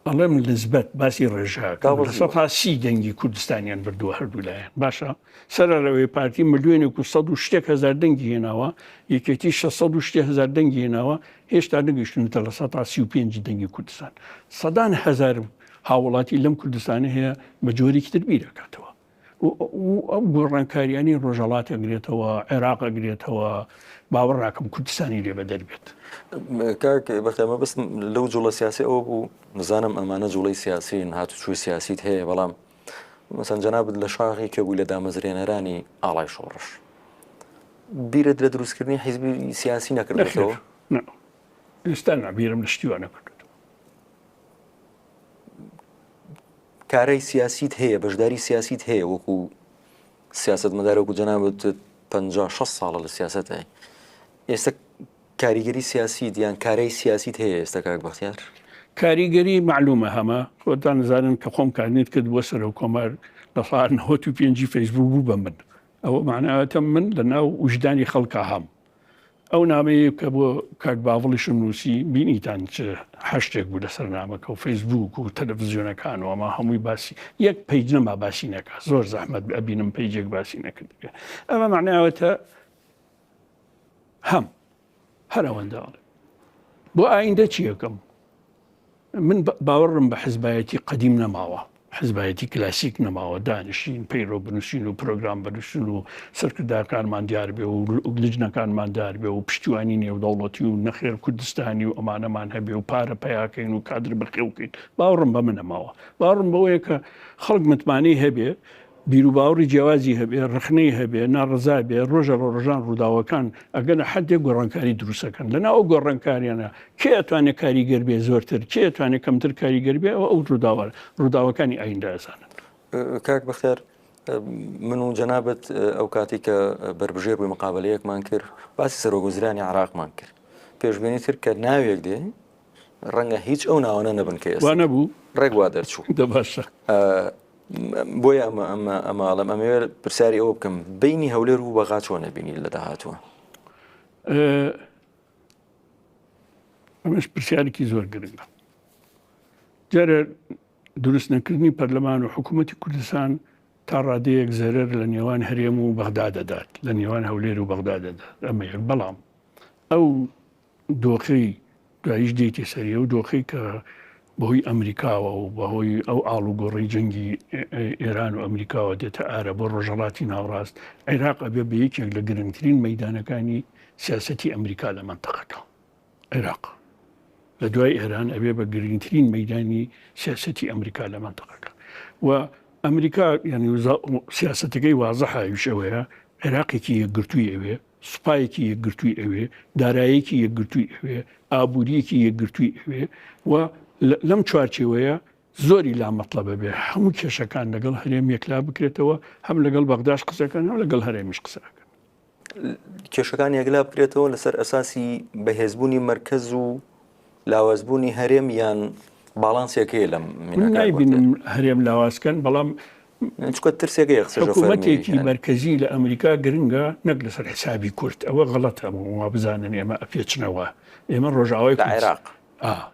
ئەڵێم نسبەت باسی ڕێژەکە 30% دەنگی کوردستانیان بردووە هەردوو لایەن باشە سەرەڕەوەی پارتی ملیۆنێک و سەد و شتێک هەزار دەنگی هێناوە یەکێتی 600 و شتێ هەزار دەنگی هێناوە هێشتا نەگەیشتونەتە 35% دەنگی کوردستان سەدان هەزار هاوڵاتی لەم کوردستانە هەیە بە جۆرێکی تر بیرەکاتەوە و ئەو گۆڕانکاریانەی ڕۆژهەڵات ئەگرێتەوە، عێراق ئەگرێتەوە، باوەڕ ناکەم کوردستانی لێ بەدەر بێت. کاک بەختیار مەبەستم لەو جوڵە سیاسی ئەوە بوو نزانم ئەمانە جوڵەی سیاسین هاتوچۆی سیاسیت هەیە بەڵام مەسەن جەنابت لە شاخی کە بووی لە دامەزرێنەرانی ئاڵای شۆڕش بیرت لە دروستکردنی حیزبی سیاسی نەکردێتەوە؟ ئێستا نا بیرم لە شتی وا نەکردوێتەوە. کارای سیاسیت هەیە، بەشداری سیاسیت هەیە وەکو سیاسەتمەدار وەکو جەنابت 50 60 ساڵە لە سیاسەتای ئێستا کاریگەری سیاسیت یان کارای سیاسیت هەیە ئێستا کاک بەختیار؟ کاریگەری مەعلومە هەمە خۆتان زانن کە خۆم کاندید کرد بۆ سەرۆک کۆمار لە ساڵ 95 فەیسبوک بوو بە من ئەوە معناوەتە من لە ناو وژدانی خەڵکا هەم ئەو نامەیە کە بۆ کاک باڤڵیشم نووسی بینیتان چ حەشتێک بوو لەسەر نامەکە و فەیسبوک و تەلەڤزیۆنەکان و ئەمە هەمووی باسی یەک page نەما باسی نەکا زۆر زەحمەت ئەبینم page ێک باسی نەکردبێ ئەمە معناوەتە. هەم هەر ئەوەندە ئەڵێم. بۆ ئایندە چی ئەکەم؟ من باوەڕم بە حزبایەتی قەدیم نەماوە، حزبایەتی کلاسیک نەماوە، دانیشین پەیڕەو بنووسین و پرۆگرام بنووسین و سەرکردەکانمان دیار بێ و لجنەکانمان دیار بێ و پشتیوانی نێودەوڵەتی و نەخێر کوردستانی و ئەمانەمان هەبێ و پارە پەیاکەین و کادر بەخێوکەین. باوەڕم بەمە نەماوە. باوەڕم بەوەیە کە خەڵک متمانەی هەبێ بیروباوەڕی جیاوازی هەبێ، ڕەخنەی هەبێ، ناڕەزا بێ، ڕۆژە ڵە ڕۆژان ڕووداوەکان ئەگەنە حەدێک گۆڕانکاری دروست ئەکەن. لەناو ئەو گۆڕانکاریانە کێ ئەتوانێ کاریگەر بێ زۆرتر، کێ ئەتوانێ کەمتر کاریگەر بێ ئەوە ئەو ڕووداوە ڕووداوەکانی ئایندە ئەزانن. کاک بەختیار من و جەنابت ئەو کاتی کە بەربژێر بووی مقابلەیەکمان کرد باسی سەرۆک وەزیرانی عێراقمان کرد پێشبینی کرد کە ناوێک دێ ڕەنگە هیچ ئەو ناوانە نەبن کە ئێستا نەبوو ڕێک وا دەرچوو دە باشە بۆیە ئەمە ئەمە ئەماڵم ئەمەوێت پرسیاری ئەوە بکەم بینی هەولێر و بەغا چۆن نەبینی لە داهاتووە ئەمەش پرسیارێکی زۆر گرنگە جارە دروست نەکردنی پەرلەمان و حکوومەتی کوردستان تا ڕادەیەک زەرەر لە نێوان هەرێم و بەغدا دەدات لە نێوان هەولێر و بەغدا دەدات ئەمە یەک بەڵام ئەو دۆخەی دواییش دێیتە سەری، ئەو دۆخەی کە بەهۆی ئەمریکاوە و بەهۆی ئەو ئاڵوگۆڕی جەنگی ئێران و ئەمریکاوە دێتە ئارە بۆ ڕۆژهەڵاتی ناوەڕاست، عێراق ئەبێ بە یەکێک لە گرنگترین مەیدانەکانی سیاسەتی ئەمریکا لە مەنتەقەکە. عێراق لە دوای ئێران ئەبێ بە گرنگترین مەیدانی سیاسەتی ئەمریکا لە مەنتەقەکە و ئەمریکا یعنی سیاسەتەکەی وازحە ئەویش ئەوەیە عێراقێکی یەکگرتووی ئەوێ سوپایەکی یەکگرتووی ئەوێ، دارایەکی یەکگرتووی ئەوێ، ئابوورییەکی یەکگرتووی ئەوێ و لەم چوارچێوەیە زۆری لا مەتڵەبە بێ هەموو کێشەکان لەگەڵ هەرێم یەکلا بکرێتەوە، هەم لەگەڵ بەغداش قسەکەن هەم لەگەڵ هەرێمیش قسەکەن. کێشەکان یەکلا بکرێتەوە لەسەر ئەساسی بەهێزبوونی مەرکەز و لاوازبوونی هەرێم یان باڵانسێک هەیە لەم من نایبینم هەرێم لاواز کەن بەڵام چونکە ترسێک هەیە قسەش حکوومەتێکی مەرکەزی لە ئەمریکا گرنگە نەک لەسەر حسابی کورد ئەوە غەڵەتە وا بزانن ئێمە ئەپێچنەوە ئێمە ڕۆژاوای لە عێراق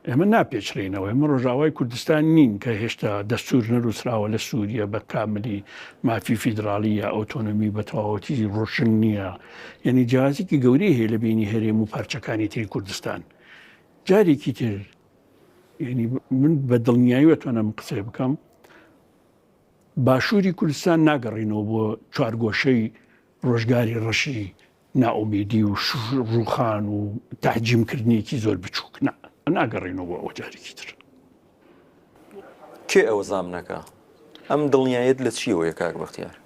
ئێمە ناپێچرێنەوە ئێمە ڕۆژاوای کوردستان نین کە هێشتا دەستور نەروسراوە لە سووریە بە کاملی مافی فیدراڵی یا ئۆتۆنۆمی بە تەواوەتی ڕۆشن نییە یعنی جیازێکی گەورەی هەیە لە بینی هەرێم و پارچەکانی تری کوردستان جارێکی تر یعنی من بە دڵنیایی ئەتوانم قسەی بکەم باشووری کوردستان ناگەڕینەوە بۆ چوارگۆشەی ڕۆژگاری ڕەشی نائومێدی و ڕووخان و تەحجیمکردنێکی زۆر بچووک نا ناگەڕینەوە بۆ ئەوە جارێکی تر. کێ ئەوە زامنەکا؟ ئەم دڵنیایەت لە چیەوەیە کاک بەختیار؟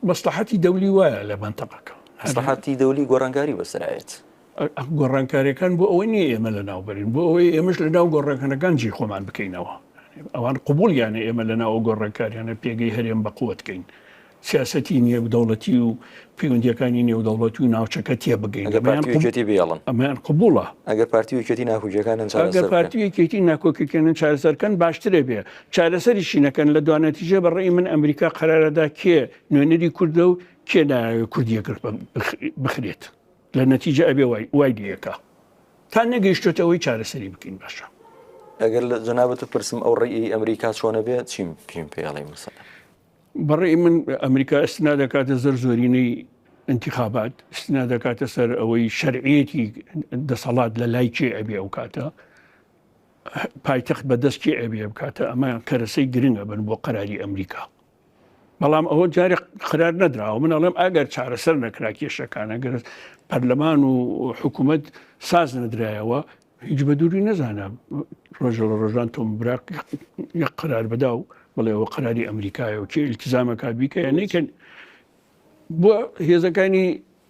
مەسڵەحەتی دەولی وایە لە مەنتەقەکە. مەسڵەحەتی دەولی گۆڕانکاری بەسەرایەت. گۆڕانکاریەکان بۆ ئەوە نییە ئێمە لەناو بەرین، بۆ ئەوەی ئێمەش لەناو گۆڕانکارەکان جێی خۆمان بکەینەوە. ئەوان قبوڵیانە ئێمە لەناو ئەو گۆڕانکاریانە پێگەی هەرێم بەقوەت کەین. سیاسەتی نێودەوڵەتی و پەیوەندیەکانی نێودەوڵەتی و ناوچەکە تێبگەین. ئەگەر پارتی و یەکێتی بێڵن. ئەمەیان قبوڵە. ئەگەر پارتی و یەکێتی ناکۆکیەکانیان چارەسەر بکەن. ئەگەر پارتی و یەکێتی ناکۆکیەکانیان چارەسەر کەن باشترە بێ. چارەسەریشی نەکەن لە دوانەتیجە بە ڕەئی من ئەمریکا قەرارەدا کێ نوێنەری کوردە و کێ نایەوێ کورد یەکرد بخرێت. لە نەتیجە ئەبێ وای وای لێکا تا نەگەیشتۆتە ئەوەی چارەسەری بکەین باشە. ئەگەر لە جەنابت بپرسم ئەو ڕێی ئەمریکا چۆنە بێ چیم پێم پێڵێ مەسەلەن؟ بەڕێی من ئەمریکا ئستنا دەکاتە زەر زۆرینەی انتخابات ئستنا دەکاتە سەر ئەوەی شەرعیەتی دەسەڵات لە لای کێ ئەبێ ئەو کاتە پایتەخت بە دەست کێ ئەبێ بکاتە ئەمە کەرەسەی گرنگە بن بۆ قەراری ئەمریکا بەڵام ئەوە جارێ قرار نەدراوە من ئەڵێم ئەگەر چارەسەر نەکرا کێشەکان ئەگەر پەرلەمان و حکوومەت ساز نەدرایەوە هیچ بە دووری نەزانە ڕۆژە لە ڕۆژان تۆم براک یەک قرار بدا و بڵێ ئەوە قراری ئەمریکایە و کێ التزامەکە بیکە یا نەیکەن بۆ هێزەکانی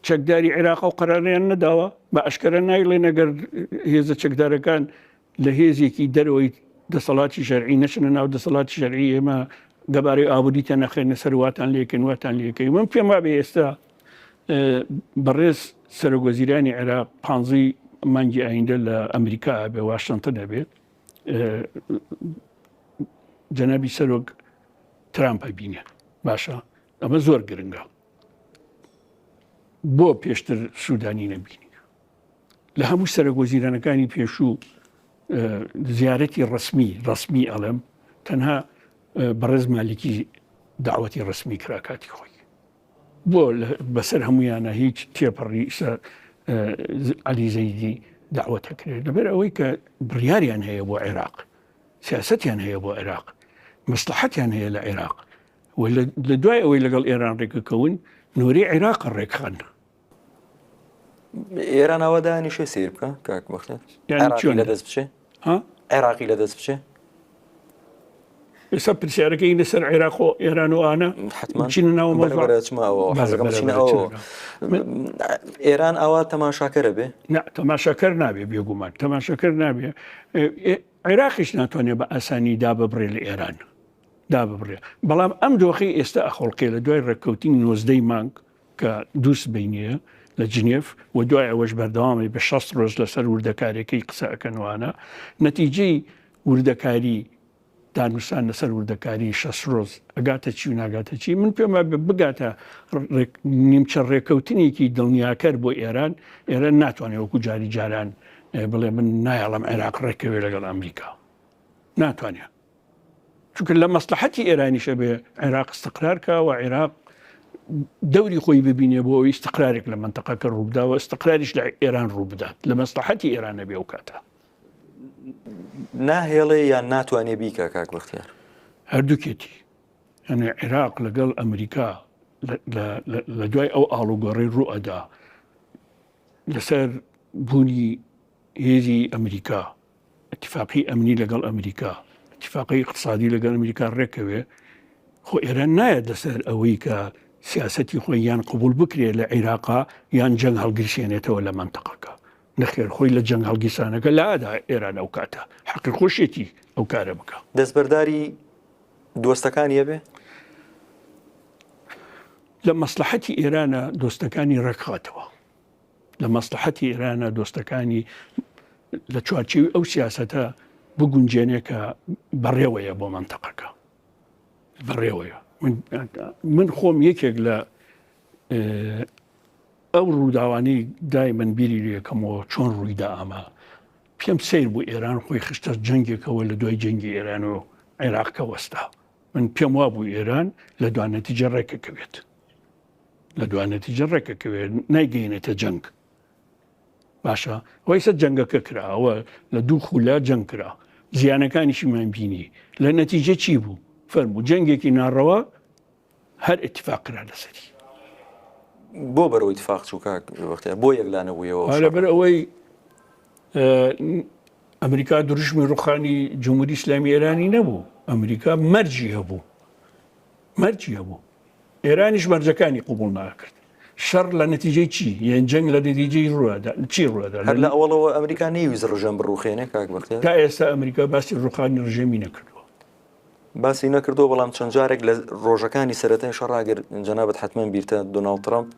چەکداری عێراق و قەراریان نەداوە بە ئەشکەرە نایڵێن ئەگەر هێزە چەکدارەکان لە هێزێکی دەرەوەی دەسەڵاتی شەرعی نەچنە ناو دەسەڵاتی شەرعی ئێمە گەبارەی ئابووریتان نەخێنە سەر واتان لێکن واتان لێکەی من پێم وابێ ئێستا بەڕێز سەرۆک وەزیرانی عێراق پانزەی مانگی ئایندە لە ئەمریکا بێ واشنتن ئەبێت جەنابی سەرۆک ترامپ بینێ باشە ئەمە زۆر گرنگە بۆ پێشتر سوودانی نەبینی لە هەموو سەرۆک وەزیرانەکانی پێشوو زیارەتی ڕسمی ڕسمی ئەڵێم تەنها بەڕێز مالیکی داوەتی ڕسمی کرا کاتی خۆی بۆ بەسەر هەمویانە هیچ تێپەڕی ئیسا. عەلی زەیدی داوەتەکرێت لەبەر ئەوەی کە بڕیاریان هەیە بۆ عێراق سیاسەتیان هەیە بۆ عێراق مەسلحەتیان هەیە لە عێراق و لە دوای ئەوەی لەگەڵ ئێران ڕێکەکەون نۆری عێراق ڕێکخەن. ئێران ئەوە دانیشێ سیر بکە کاک بەختیار عێراقی لە دەست بچێ عێراقی لە دەست بچێ ئێستا پرسیارەکەی لەسەر عێراق و ئێران و ئانا چینە ناوە ئێران ئەوە تەماشاکەرە بێ تەماشاکەر نابێ بێگومان تەماشاکەر نابێ عێراقیش ناتوانێت بە ئاسانی داببڕێ لە ئێران داببڕێ بەڵام ئەم دۆخی ئێستا ئەخۆڵقێ لە دوای ڕێککەوتنی نۆزدەی مانگ کە دوو سبەینێیە لە جنێف و دوای ئەوەش بەردەوامی بە 60 ڕۆژ لەسەر وردەکاریەکەی قسە ئەکەن وانە نەتیجەی وردەکاری دانوسان لەسەر وردەکاری 60 ڕۆژ ئەگاتە چی و ناگاتە چی من پێم وایە بگاتە نیمچە ڕێکەوتنێکی دڵنیاکەر بۆ ئێران ئێران ناتوانێت وەکو جاری جاران بڵێ من نایەڵم عێراق ڕێکەوێ لەگەڵ ئەمریکا ناتوانێت چونکە لە مەسلحەتی ئێرانیش ئەبێ عێراق استقرار کا و عێراق دەوری خۆی ببینێ بۆ ئەوەی استقرارێک لە منتەقەکە ڕووبدا و استقراریش لە ئێران ڕوو بدات لە مەسلحەتی ئێران نەبێ ئەو کاتە. ناهێڵێ یان ناتوانێ بیکا کاک بەختیار؟ هەردووکێتی یعنی عێراق لەگەڵ ئەمریکا لە دوای ئەو ئاڵوگۆڕی ڕوو ئەدا لەسەر بوونی هێزی ئەمریکا ئیتیفاقی ئەمنی لەگەڵ ئەمریکا، ئیتیفاقی ئیقتسادی لەگەڵ ئەمریکا ڕێککەوێ، خۆ ئێران نایەت لەسەر ئەوەی کە سیاسەتی خۆی یان قبوڵ بکرێ لە عیراقا یان جەنگ هەڵگیرسێنێتەوە لە مەنتەقەکە. نەخێر خۆی لە جەنگ هەڵگیرسانەکە لادا ئێران ئەو کاتە حەقی خۆشیەتی ئەو کارە بکا. دەستبەرداری دۆستەکانی ئەبێ؟ لە مەسڵەحەتی ئێرانە دۆستەکانی ڕێکخاتەوە. لە مەسڵەحەتی ئێرانە دۆستەکانی لە چوارچێوی ئەو سیاسەتە بگونجێنێ کە بەڕێوەیە بۆ مەنتەقەکە بەڕێوەیە من خۆم یەکێک لە ئەو ڕووداوانەی دای من بیری لەکەمەوە چۆن ڕوویدا ئەمە پێم سیر بوو ئێران خۆی خستە جەنگێکەوە لە دوای جەنگی ئێران و عێراق کە وەستا من پێم وابوو ئێران لە دوان نەتیجە ڕێکەکەوێت لە دوا نەتیجە ڕێکەکەوێت نایگەینێتە جەنگ باشە وایسە جەنگەکە کراوە لە دوو خولە جەنگ کرا زیانەکانیشیمان بینی لە نەتیجە چی بوو فەرموو جەنگێکی ناڕەوا هەر اتفاق کرا لەسەری بۆ بەرەو اتفاق چوو کاک بەختیار بۆ یەکلا نەبوویەوە لەبەر ئەوەی ئەمریکا دروشمی ڕوخانی جمهوری ئیسلامی ئێرانی نەبوو ئەمریکا مەرجی هەبوو مەرجی هەبوو ئێرانیش مەرجەکانی قبوڵ ناکرد. شەڕ لە نەتیجەی چی؟ یان جەنگ لە نەتیجەی ڕوودا چی ڕوودا؟ هەر لە ئەوەڵەوە ئەمریکا نەیویست ڕژێم بڕوخێنێ کاک بەختیار؟ تا ئێستا ئەمریکا باسی ڕوخانی ڕژێمی نەکردووە. باسی نەکردووە بەڵام چەند جارێک لە ڕۆژەکانی سەرەتای شەڕا گەر جەنابت حەتمەن بیرتە دۆناڵد ترەمپ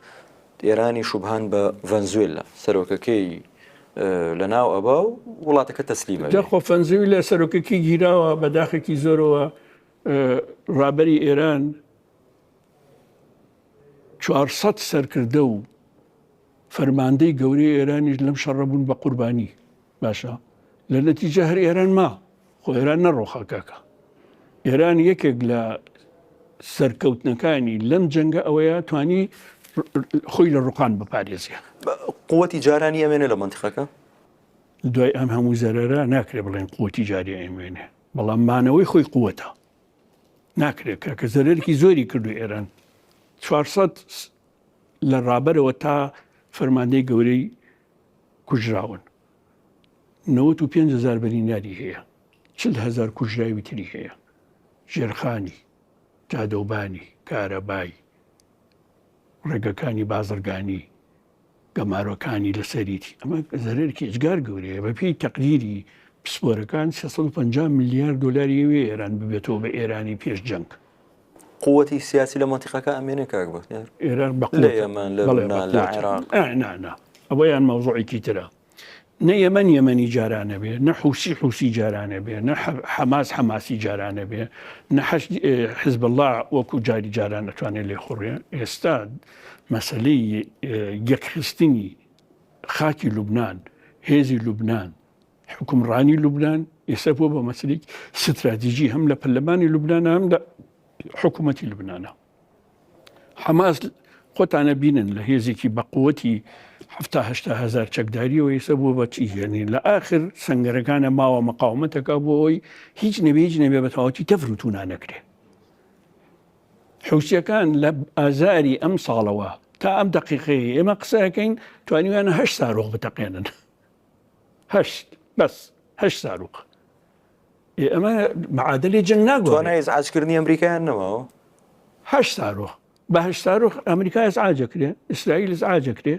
ئێرانی شوبهان بە ڤەنزوێلا سەرۆکەکەی لەناو ئەبا و وڵاتەکە تەسلیمە جا خۆ فەنزویلا سەرۆکەکەی گیراوە بە داخێکی زۆرەوە ڕابەری ئێران 400 سەرکردە و فەرماندەی گەورەی ئێرانیش لەم شەڕە بوون بە قوربانی باشە لە نەتیجە هەر ئێران ما خۆ ئێران نەڕۆخا کاکە ئێران یەکێک لە سەرکەوتنەکانی لەم جەنگە ئەوەیە توانی خۆی لە ڕوخان بپارێزیە قوتی جارانی ئەمێنێ لە منتیقەکە دوای ئەم هەموو زەرەرە ناکرێ بڵێن قوتی جاری ئەمێنێ بەڵام مانەوەی خۆی قوتە ناکرێت کاکە زەرەرێکی زۆری کردو ئێران 400 لە ڕابەرەوە تا فەرماندەی گەورەی کوژراون 95 هزار برینداری هەیە 40 هزار کوژراوی تری هەیە ژێرخانی جادەوبانی کارەبای ڕێگەکانی بازرگانی گەمارۆکانی لەسەریتی ئەمە زەرەرێکی ئێجگار گەورەیە بەپێی تەقدیری پسپۆرەکان 350 ملیار دۆلاری ئەوێ ئێران ببێتەوە بە ئێرانی پێش جەنگ. قوتی سیاسی لە مەنتیقەکە ئەمێنێ کاک بەختیار؟ ئێران بە لە یەمەن لە لوبنان لە عێراق نا نا ئەوەیان مەوزوعێکی ترە. نە یەمەن یەمەنی جارانە بێ، نە حوسی حوسی جارانە بێ، نە حەماس حەماسی جارانە بێ، نە حزبوڵڵا وەکو جاری جاران ئەتوانێ لێخوڕێ. ئێستا مەسەلەی یەکخستنی خاکی لوبنان، هێزی لوبنان، حوکمڕانی لوبنان ئێستا بووە بە مەسەلەی ستراتیژی هەم لە پەرلەمانی لوبنانە هەم لە حکوومەتی لوبنانە. حەماس خۆتان ئەبینن لە هێزێکی بە قوتی حەفتا هەشتا هەزار چەکداریەوە ئێستا بووە بە چی یعنی لە ئاخر سەنگەرەکانە ماوە مقاومەتەکە بۆ ئەوەی هیچ نەبێ هیچ نەبێ بە تەواوەتی تەفر و تونا نەکرێ. حوسیەکان لە ئازاری ئەم ساڵەوە تا ئەم دەقیقەیە ئێمە قسەکەین توانیویانە هەشت سارۆخ بتەقێنن هەشت بەس هەشت ساروخ ئەمە معادلەی جەنگ ناگۆڕێ. توانای ئیزعاجکردنی ئەمریکایان نەماوە؟ هەشت سارۆخ بە هەشت سارۆخ ئەمریکا ئیزعاج ئەکرێ، ئیسرائیل ئیزعاج ئەکرێ،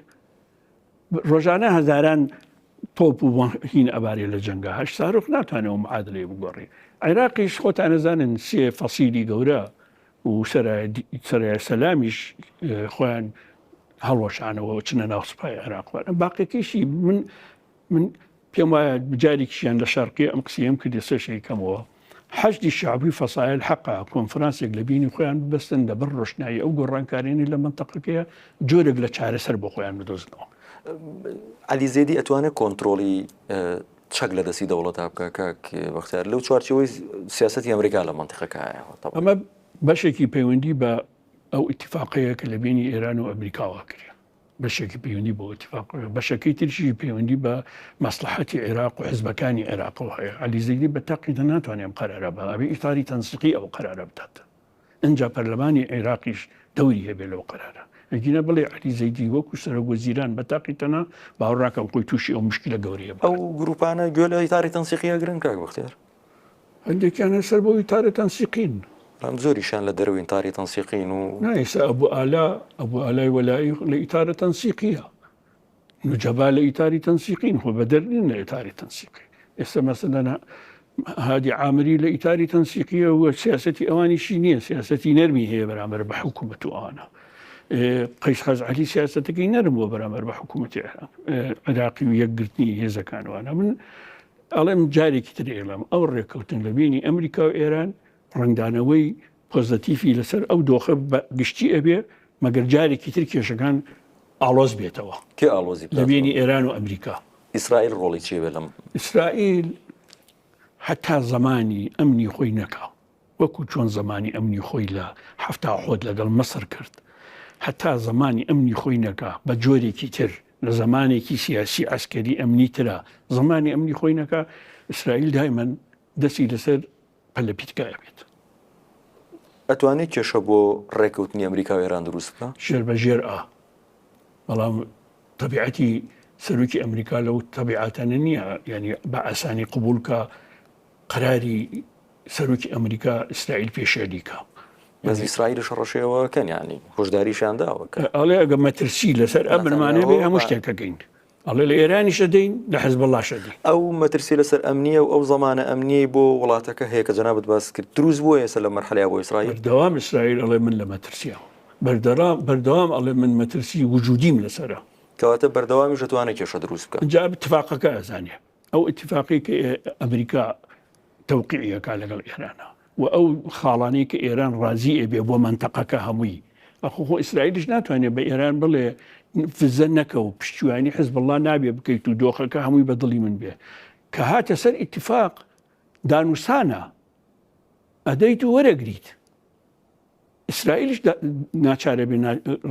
ڕۆژانە هەزاران تۆپ و هین ئەبارێ لە جەنگا، هەشت سارۆخ ناتوانێت ئەو معادلەیە بگۆڕێ. عێراقیش خۆتان ئەزانن سێ فەسیلی گەورە و سەرای سەلامیش خۆیان هەڵوەشانەوە چنە ناو سوپای عێراق. باقیەکەیشی من من پێم وایە جارێکیشیان لە شەرقیە ئەم قسەیەم کرد ئێستاش ئەیکەمەوە، حەشدی شەعبی و فەسایل حەقە کۆنفرانسێک لە بینی خۆیان ببەستن لەبەر ڕۆشنایی ئەو گۆڕانکاریانەی لە مەنتەقەکەیە جۆرێک لە چارەسەر بۆ خۆیان بدۆزنەوە. عەلی زێدی ئەتوانێت کۆنترۆڵی چەک لە دەستی دەوڵەتا بکا کاک بەختیار لەو چوارچێوەی سیاسەتی ئەمریکا لە مەنتیقەکایە؟ ئەمە بەشێکی پەیوەندی بە ئەو ئیتیفاقەیە کە لە بینی ئێران و ئەمریکاوە کرێ. بەشێکی پەیوەندی بۆ ئیتفاق بەشەکەی ترشی پەیوەندی بە مەسلحەتی عێراق و حزبەکانی عێراقەوە هەیە عەلی زەیدی بە تاقی ناتوانێت ئەم قەرارە بە ئەبێ ئیتاری تەنسیقی ئەو قەرارە بدات ئینجا پەرلەمانی عێراقیش دەوری هەبێ لەو قەرارە ئەگینا بڵێ عەلی زەیدی وەکو سەرۆک وەزیران بە تاقی تەنها باوەڕ ناکەم خۆی تووشی ئەو مشکلە گەورەیە بکات. ئەو گروپانە گوێ لە ئیتاری تەنسیقی ئەگرن کاک بەختیار؟ هەندێکیان هەر سەر بەو ئیتارە تەنسیقین. بەڵام زۆریشیان لە دەرەوەی ئیتاری تەنسیقین و. نا ئێستا ئەبو ئالا، ئەبو ئالای وەلائی لە ئیتارە تەنسیقیە. نوجەبا لە ئیتاری تەنسیقین خۆ بەدەر نین لە ئیتاری تەنسیقی. ئێستا مەسەلەن هادی عامری لە ئیتاری تەنسیقیە و سیاسەتی ئەوانیشی نییە، سیاسەتی نەرمی هەیە بەرامبەر بە حکوومەت و ئەوانە. قەیس خەزعەلی سیاسەتەکەی نەرم بووە بەرامبەر بە حکوومەتی عێراقی و یەکگرتنی هێزەکان وانە. من ئەڵێم جارێکی تر ئێڵێم ئەو ڕێککەوتن لە بینی ئەمریکا و ئێران ڕەنگدانەوەی پۆزەتیفی لەسەر ئەو دۆخە بە گشتی ئەبێ مەگەر جارێکی تر کێشەکان ئاڵۆز بێتەوە. کێ ئاڵۆزی لە بینی ئێران و ئەمریکا. ئیسرائیل ڕۆڵی چی بێ لەم؟ ئیسرائیل هەتا زەمانی ئەمنی خۆی نەکا وەکو چۆن زمانی ئەمنی خۆی لە 77 لەگەڵ مەسر کرد هەتا زمانی ئەمنی خۆی نەکا بە جۆرێکی تر لە زمانێکی سیاسی عەسکەری ئەمنی ترا زمانی ئەمنی خۆی نەکا ئیسرائیل دایمەن دەستی لەسەر پەلەپیتکە ئەبێت. ئەتوانێت کێشە بۆ ڕێکەوتنی ئەمریکا و ئێران دروست بکا؟ ژێر بە ژێر ئا، بەڵام تەبیعەتی سەرۆکی ئەمریکا لەو تەبیعاتانە نییە، یانی بە ئاسانی قبوڵ کە قەراری سەرۆکی ئەمریکا ئیسرائیل پێشێلی کا. بەس ئیسرائیلش هەڕەشەی ئەوە کەن یانی هۆشداریشیان داوە کە. ئەڵێ ئەگە مەترسی لەسەر ئەمنمان هەبێ هەموو شتێک ئەکەین. ئەڵێ لە ئێرانیش ئەدەین لە حزبوڵڵاش ئەدەین. ئەو مەترسی لەسەر ئەمنییە و ئەو زەمانە ئەمنییەی بۆ وڵاتەکە هەیە کە جەنابت باست کرد دروست بووە ئێستا لەم مەرحەلەیا بۆ ئیسرائیل؟ بەردەوام ئیسرائیل ئەڵێ من لە مەترسیام. بەردەوام ئەڵێ من مەترسی وجودیم لەسەرە. کەواتە بەردەوامیش ئەتوانێ کێشە دروست بکا. ئینجا ئیتفاقەکە ئەزانێ. ئەو ئیتفاقەی کە ئەمریکا تەوقیعی ئەکا لەگەڵ ئێرانا و ئەو خاڵانەی کە ئێران ڕازی ئەبێ بۆ مەنتەقەکە هەمووی ئەخۆ خۆ ئیسرائیلش ناتوانێت بە ئێران بڵێ فزە نەکە و پشتیوانی حزبوڵڵا نابێ بکەیت و دۆخەکە هەمووی بە دڵی من بێ کە هاتە سەر ئیتفاق دانوسانە ئەدەیت و وەرەگریت ئیسرائیلیش ناچارە بێ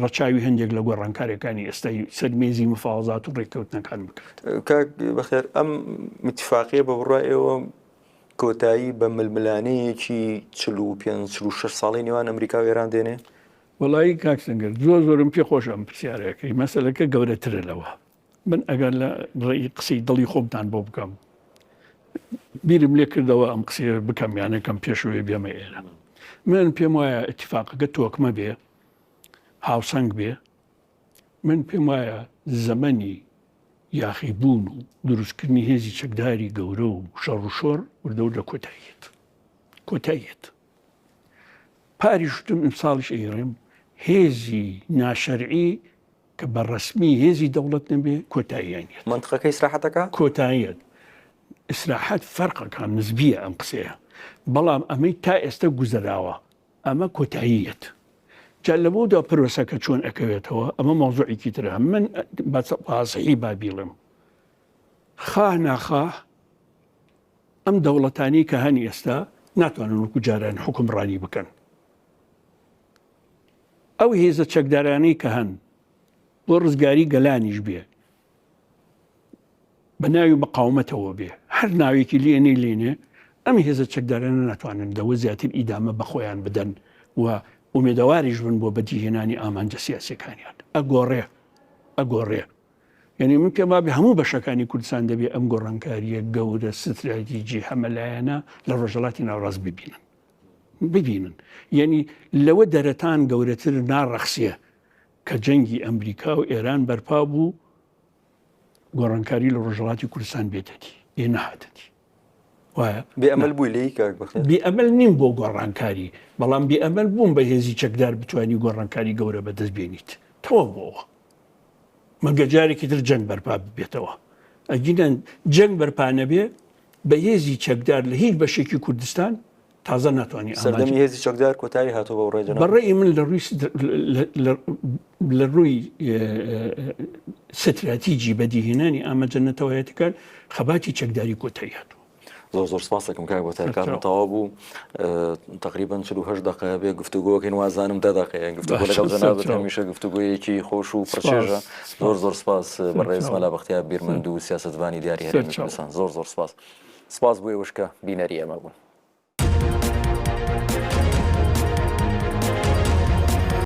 ڕەچاوی هەندێک لە گۆڕانکاریەکانی ئێستای سەر مێزی مفاوەزات و ڕێککەوتنەکان بکات. کاک بەختیار ئەم ئیتفاقیە بە بڕوای ئێوە کۆتایی بە ململانێیەکی 45 46 ساڵی نێوان ئەمریکا و ئێران دێنێ؟ وەڵایی کاک سەنگەر زۆر زۆرم پێ خۆشە ئەم پرسیارەکەی مەسەلەکە گەورەترە لەوە من ئەگەر لە ڕێی قسەی دڵی خۆمتان بۆ بکەم بیرم لێ کردەوە ئەم قسەیە بکەم یان نەکەم پێشەوەی بێمە ئێرە من پێم وایە ئیتفاقەکە تۆکمە بێ هاوسەنگ بێ من پێم وایە زەمەنی یاخیبوون و دروستکردنی هێزی چەکداری گەورە و شەڕ و شۆڕ وردە وردە کۆتاییەت کۆتاییەت پاریش وتم ئیمساڵیش ئەیڕێم هێزی ناشەرعی کە بە ڕەسمی هێزی دەوڵەت نەبێ کۆتاییان یەت. مەنتقەکە ئیسراحەت ئەکا؟ کۆتاییەت. ئیسراحەت فەرق ئەکا نسبیە ئەم قسەیە. بەڵام ئەمەی تا ئێستە گوزەراوە ئەمە کۆتایی یەت. جا لەمەودا پرۆسەکە چۆن ئەکەوێتەوە ئەمە مەوزوعێکی ترە. من بە وازحی با بیڵێم خواه ناخواه ئەم دەوڵەتانەی کە هەن ئێستا ناتوانن وەکو جاران حوکمڕانی بکەن. ئەو هێزە چەکدارانەی کە هەن بۆ ڕزگاری گەلانیش بێ بە ناوی مقاومەتەوە بێ هەر ناوێکی لێ نەی لێنێ ئەم هێزە چەکدارانە ناتوانن لەوە زیاتر ئیدامە بە خۆیان بدەن و ئومێدەواریش بن بۆ بەدیهێنانی ئامانجە سیاسیەکانیان ئەگۆڕێ ئەگۆڕێ یعنی من پێم وابێ هەموو بەشەکانی کوردستان دەبێ ئەم گۆڕانکاریە گەورە ستراتیجی هەمەلایەنە لە ڕۆژهەڵاتی ناوەڕاست ببینن ببینن یعنی لەوە دەرەتان گەورەتر ناڕەخسێ کە جەنگی ئەمریکا و ئێران بەرپا بوو گۆڕانکاری لە ڕۆژهەڵاتی کوردستان بێتەدی ئێ نەهاتەدی وایە بێ ئەمەل بووی لێی کاک بەختیار؟ بێ ئەمەل نیم بۆ گۆڕانکاری بەڵام بێ ئەمەل بووم بە هێزی چەکدار بتوانی گۆڕانکاری گەورە بەدەست بێنیت تەواو بۆوە مەگە جارێکی تر جەنگ بەرپا ببێتەوە ئەگینا جەنگ بەرپا نەبێ بە هێزی چەکدار لە هیچ بەشێکی کوردستان تازە ناتوانانی سەردەمی هێزی چەکدار کۆتایی هاتووە بە ڕێ بە ڕێی من لە ڕووی لە ڕووی ستراتیجی بەدیهێنانی ئامانجە نەتەوایەتەکان خەباتی چەکداری کۆتایی هاتووە. زۆر زۆر سپاسەکەم کاک بەختیار کاتم تەواو بوو تقریبا 48 دقیقە بێ گفتوگۆکەین وازانم دە دقیقەیە گفتوگۆ لەگەڵ جەنابت هەمیشە گفتوگۆیەکی خۆش و پڕچێژە زۆر زۆر سپاس بەڕێز مەلا بەختیار بیرمەند و سیاسەتڤانی دیاری هەرێمی کوردستان زۆر زۆر سپاس سپاس بۆ ئێوەش کە بینەری ئێمە بوون.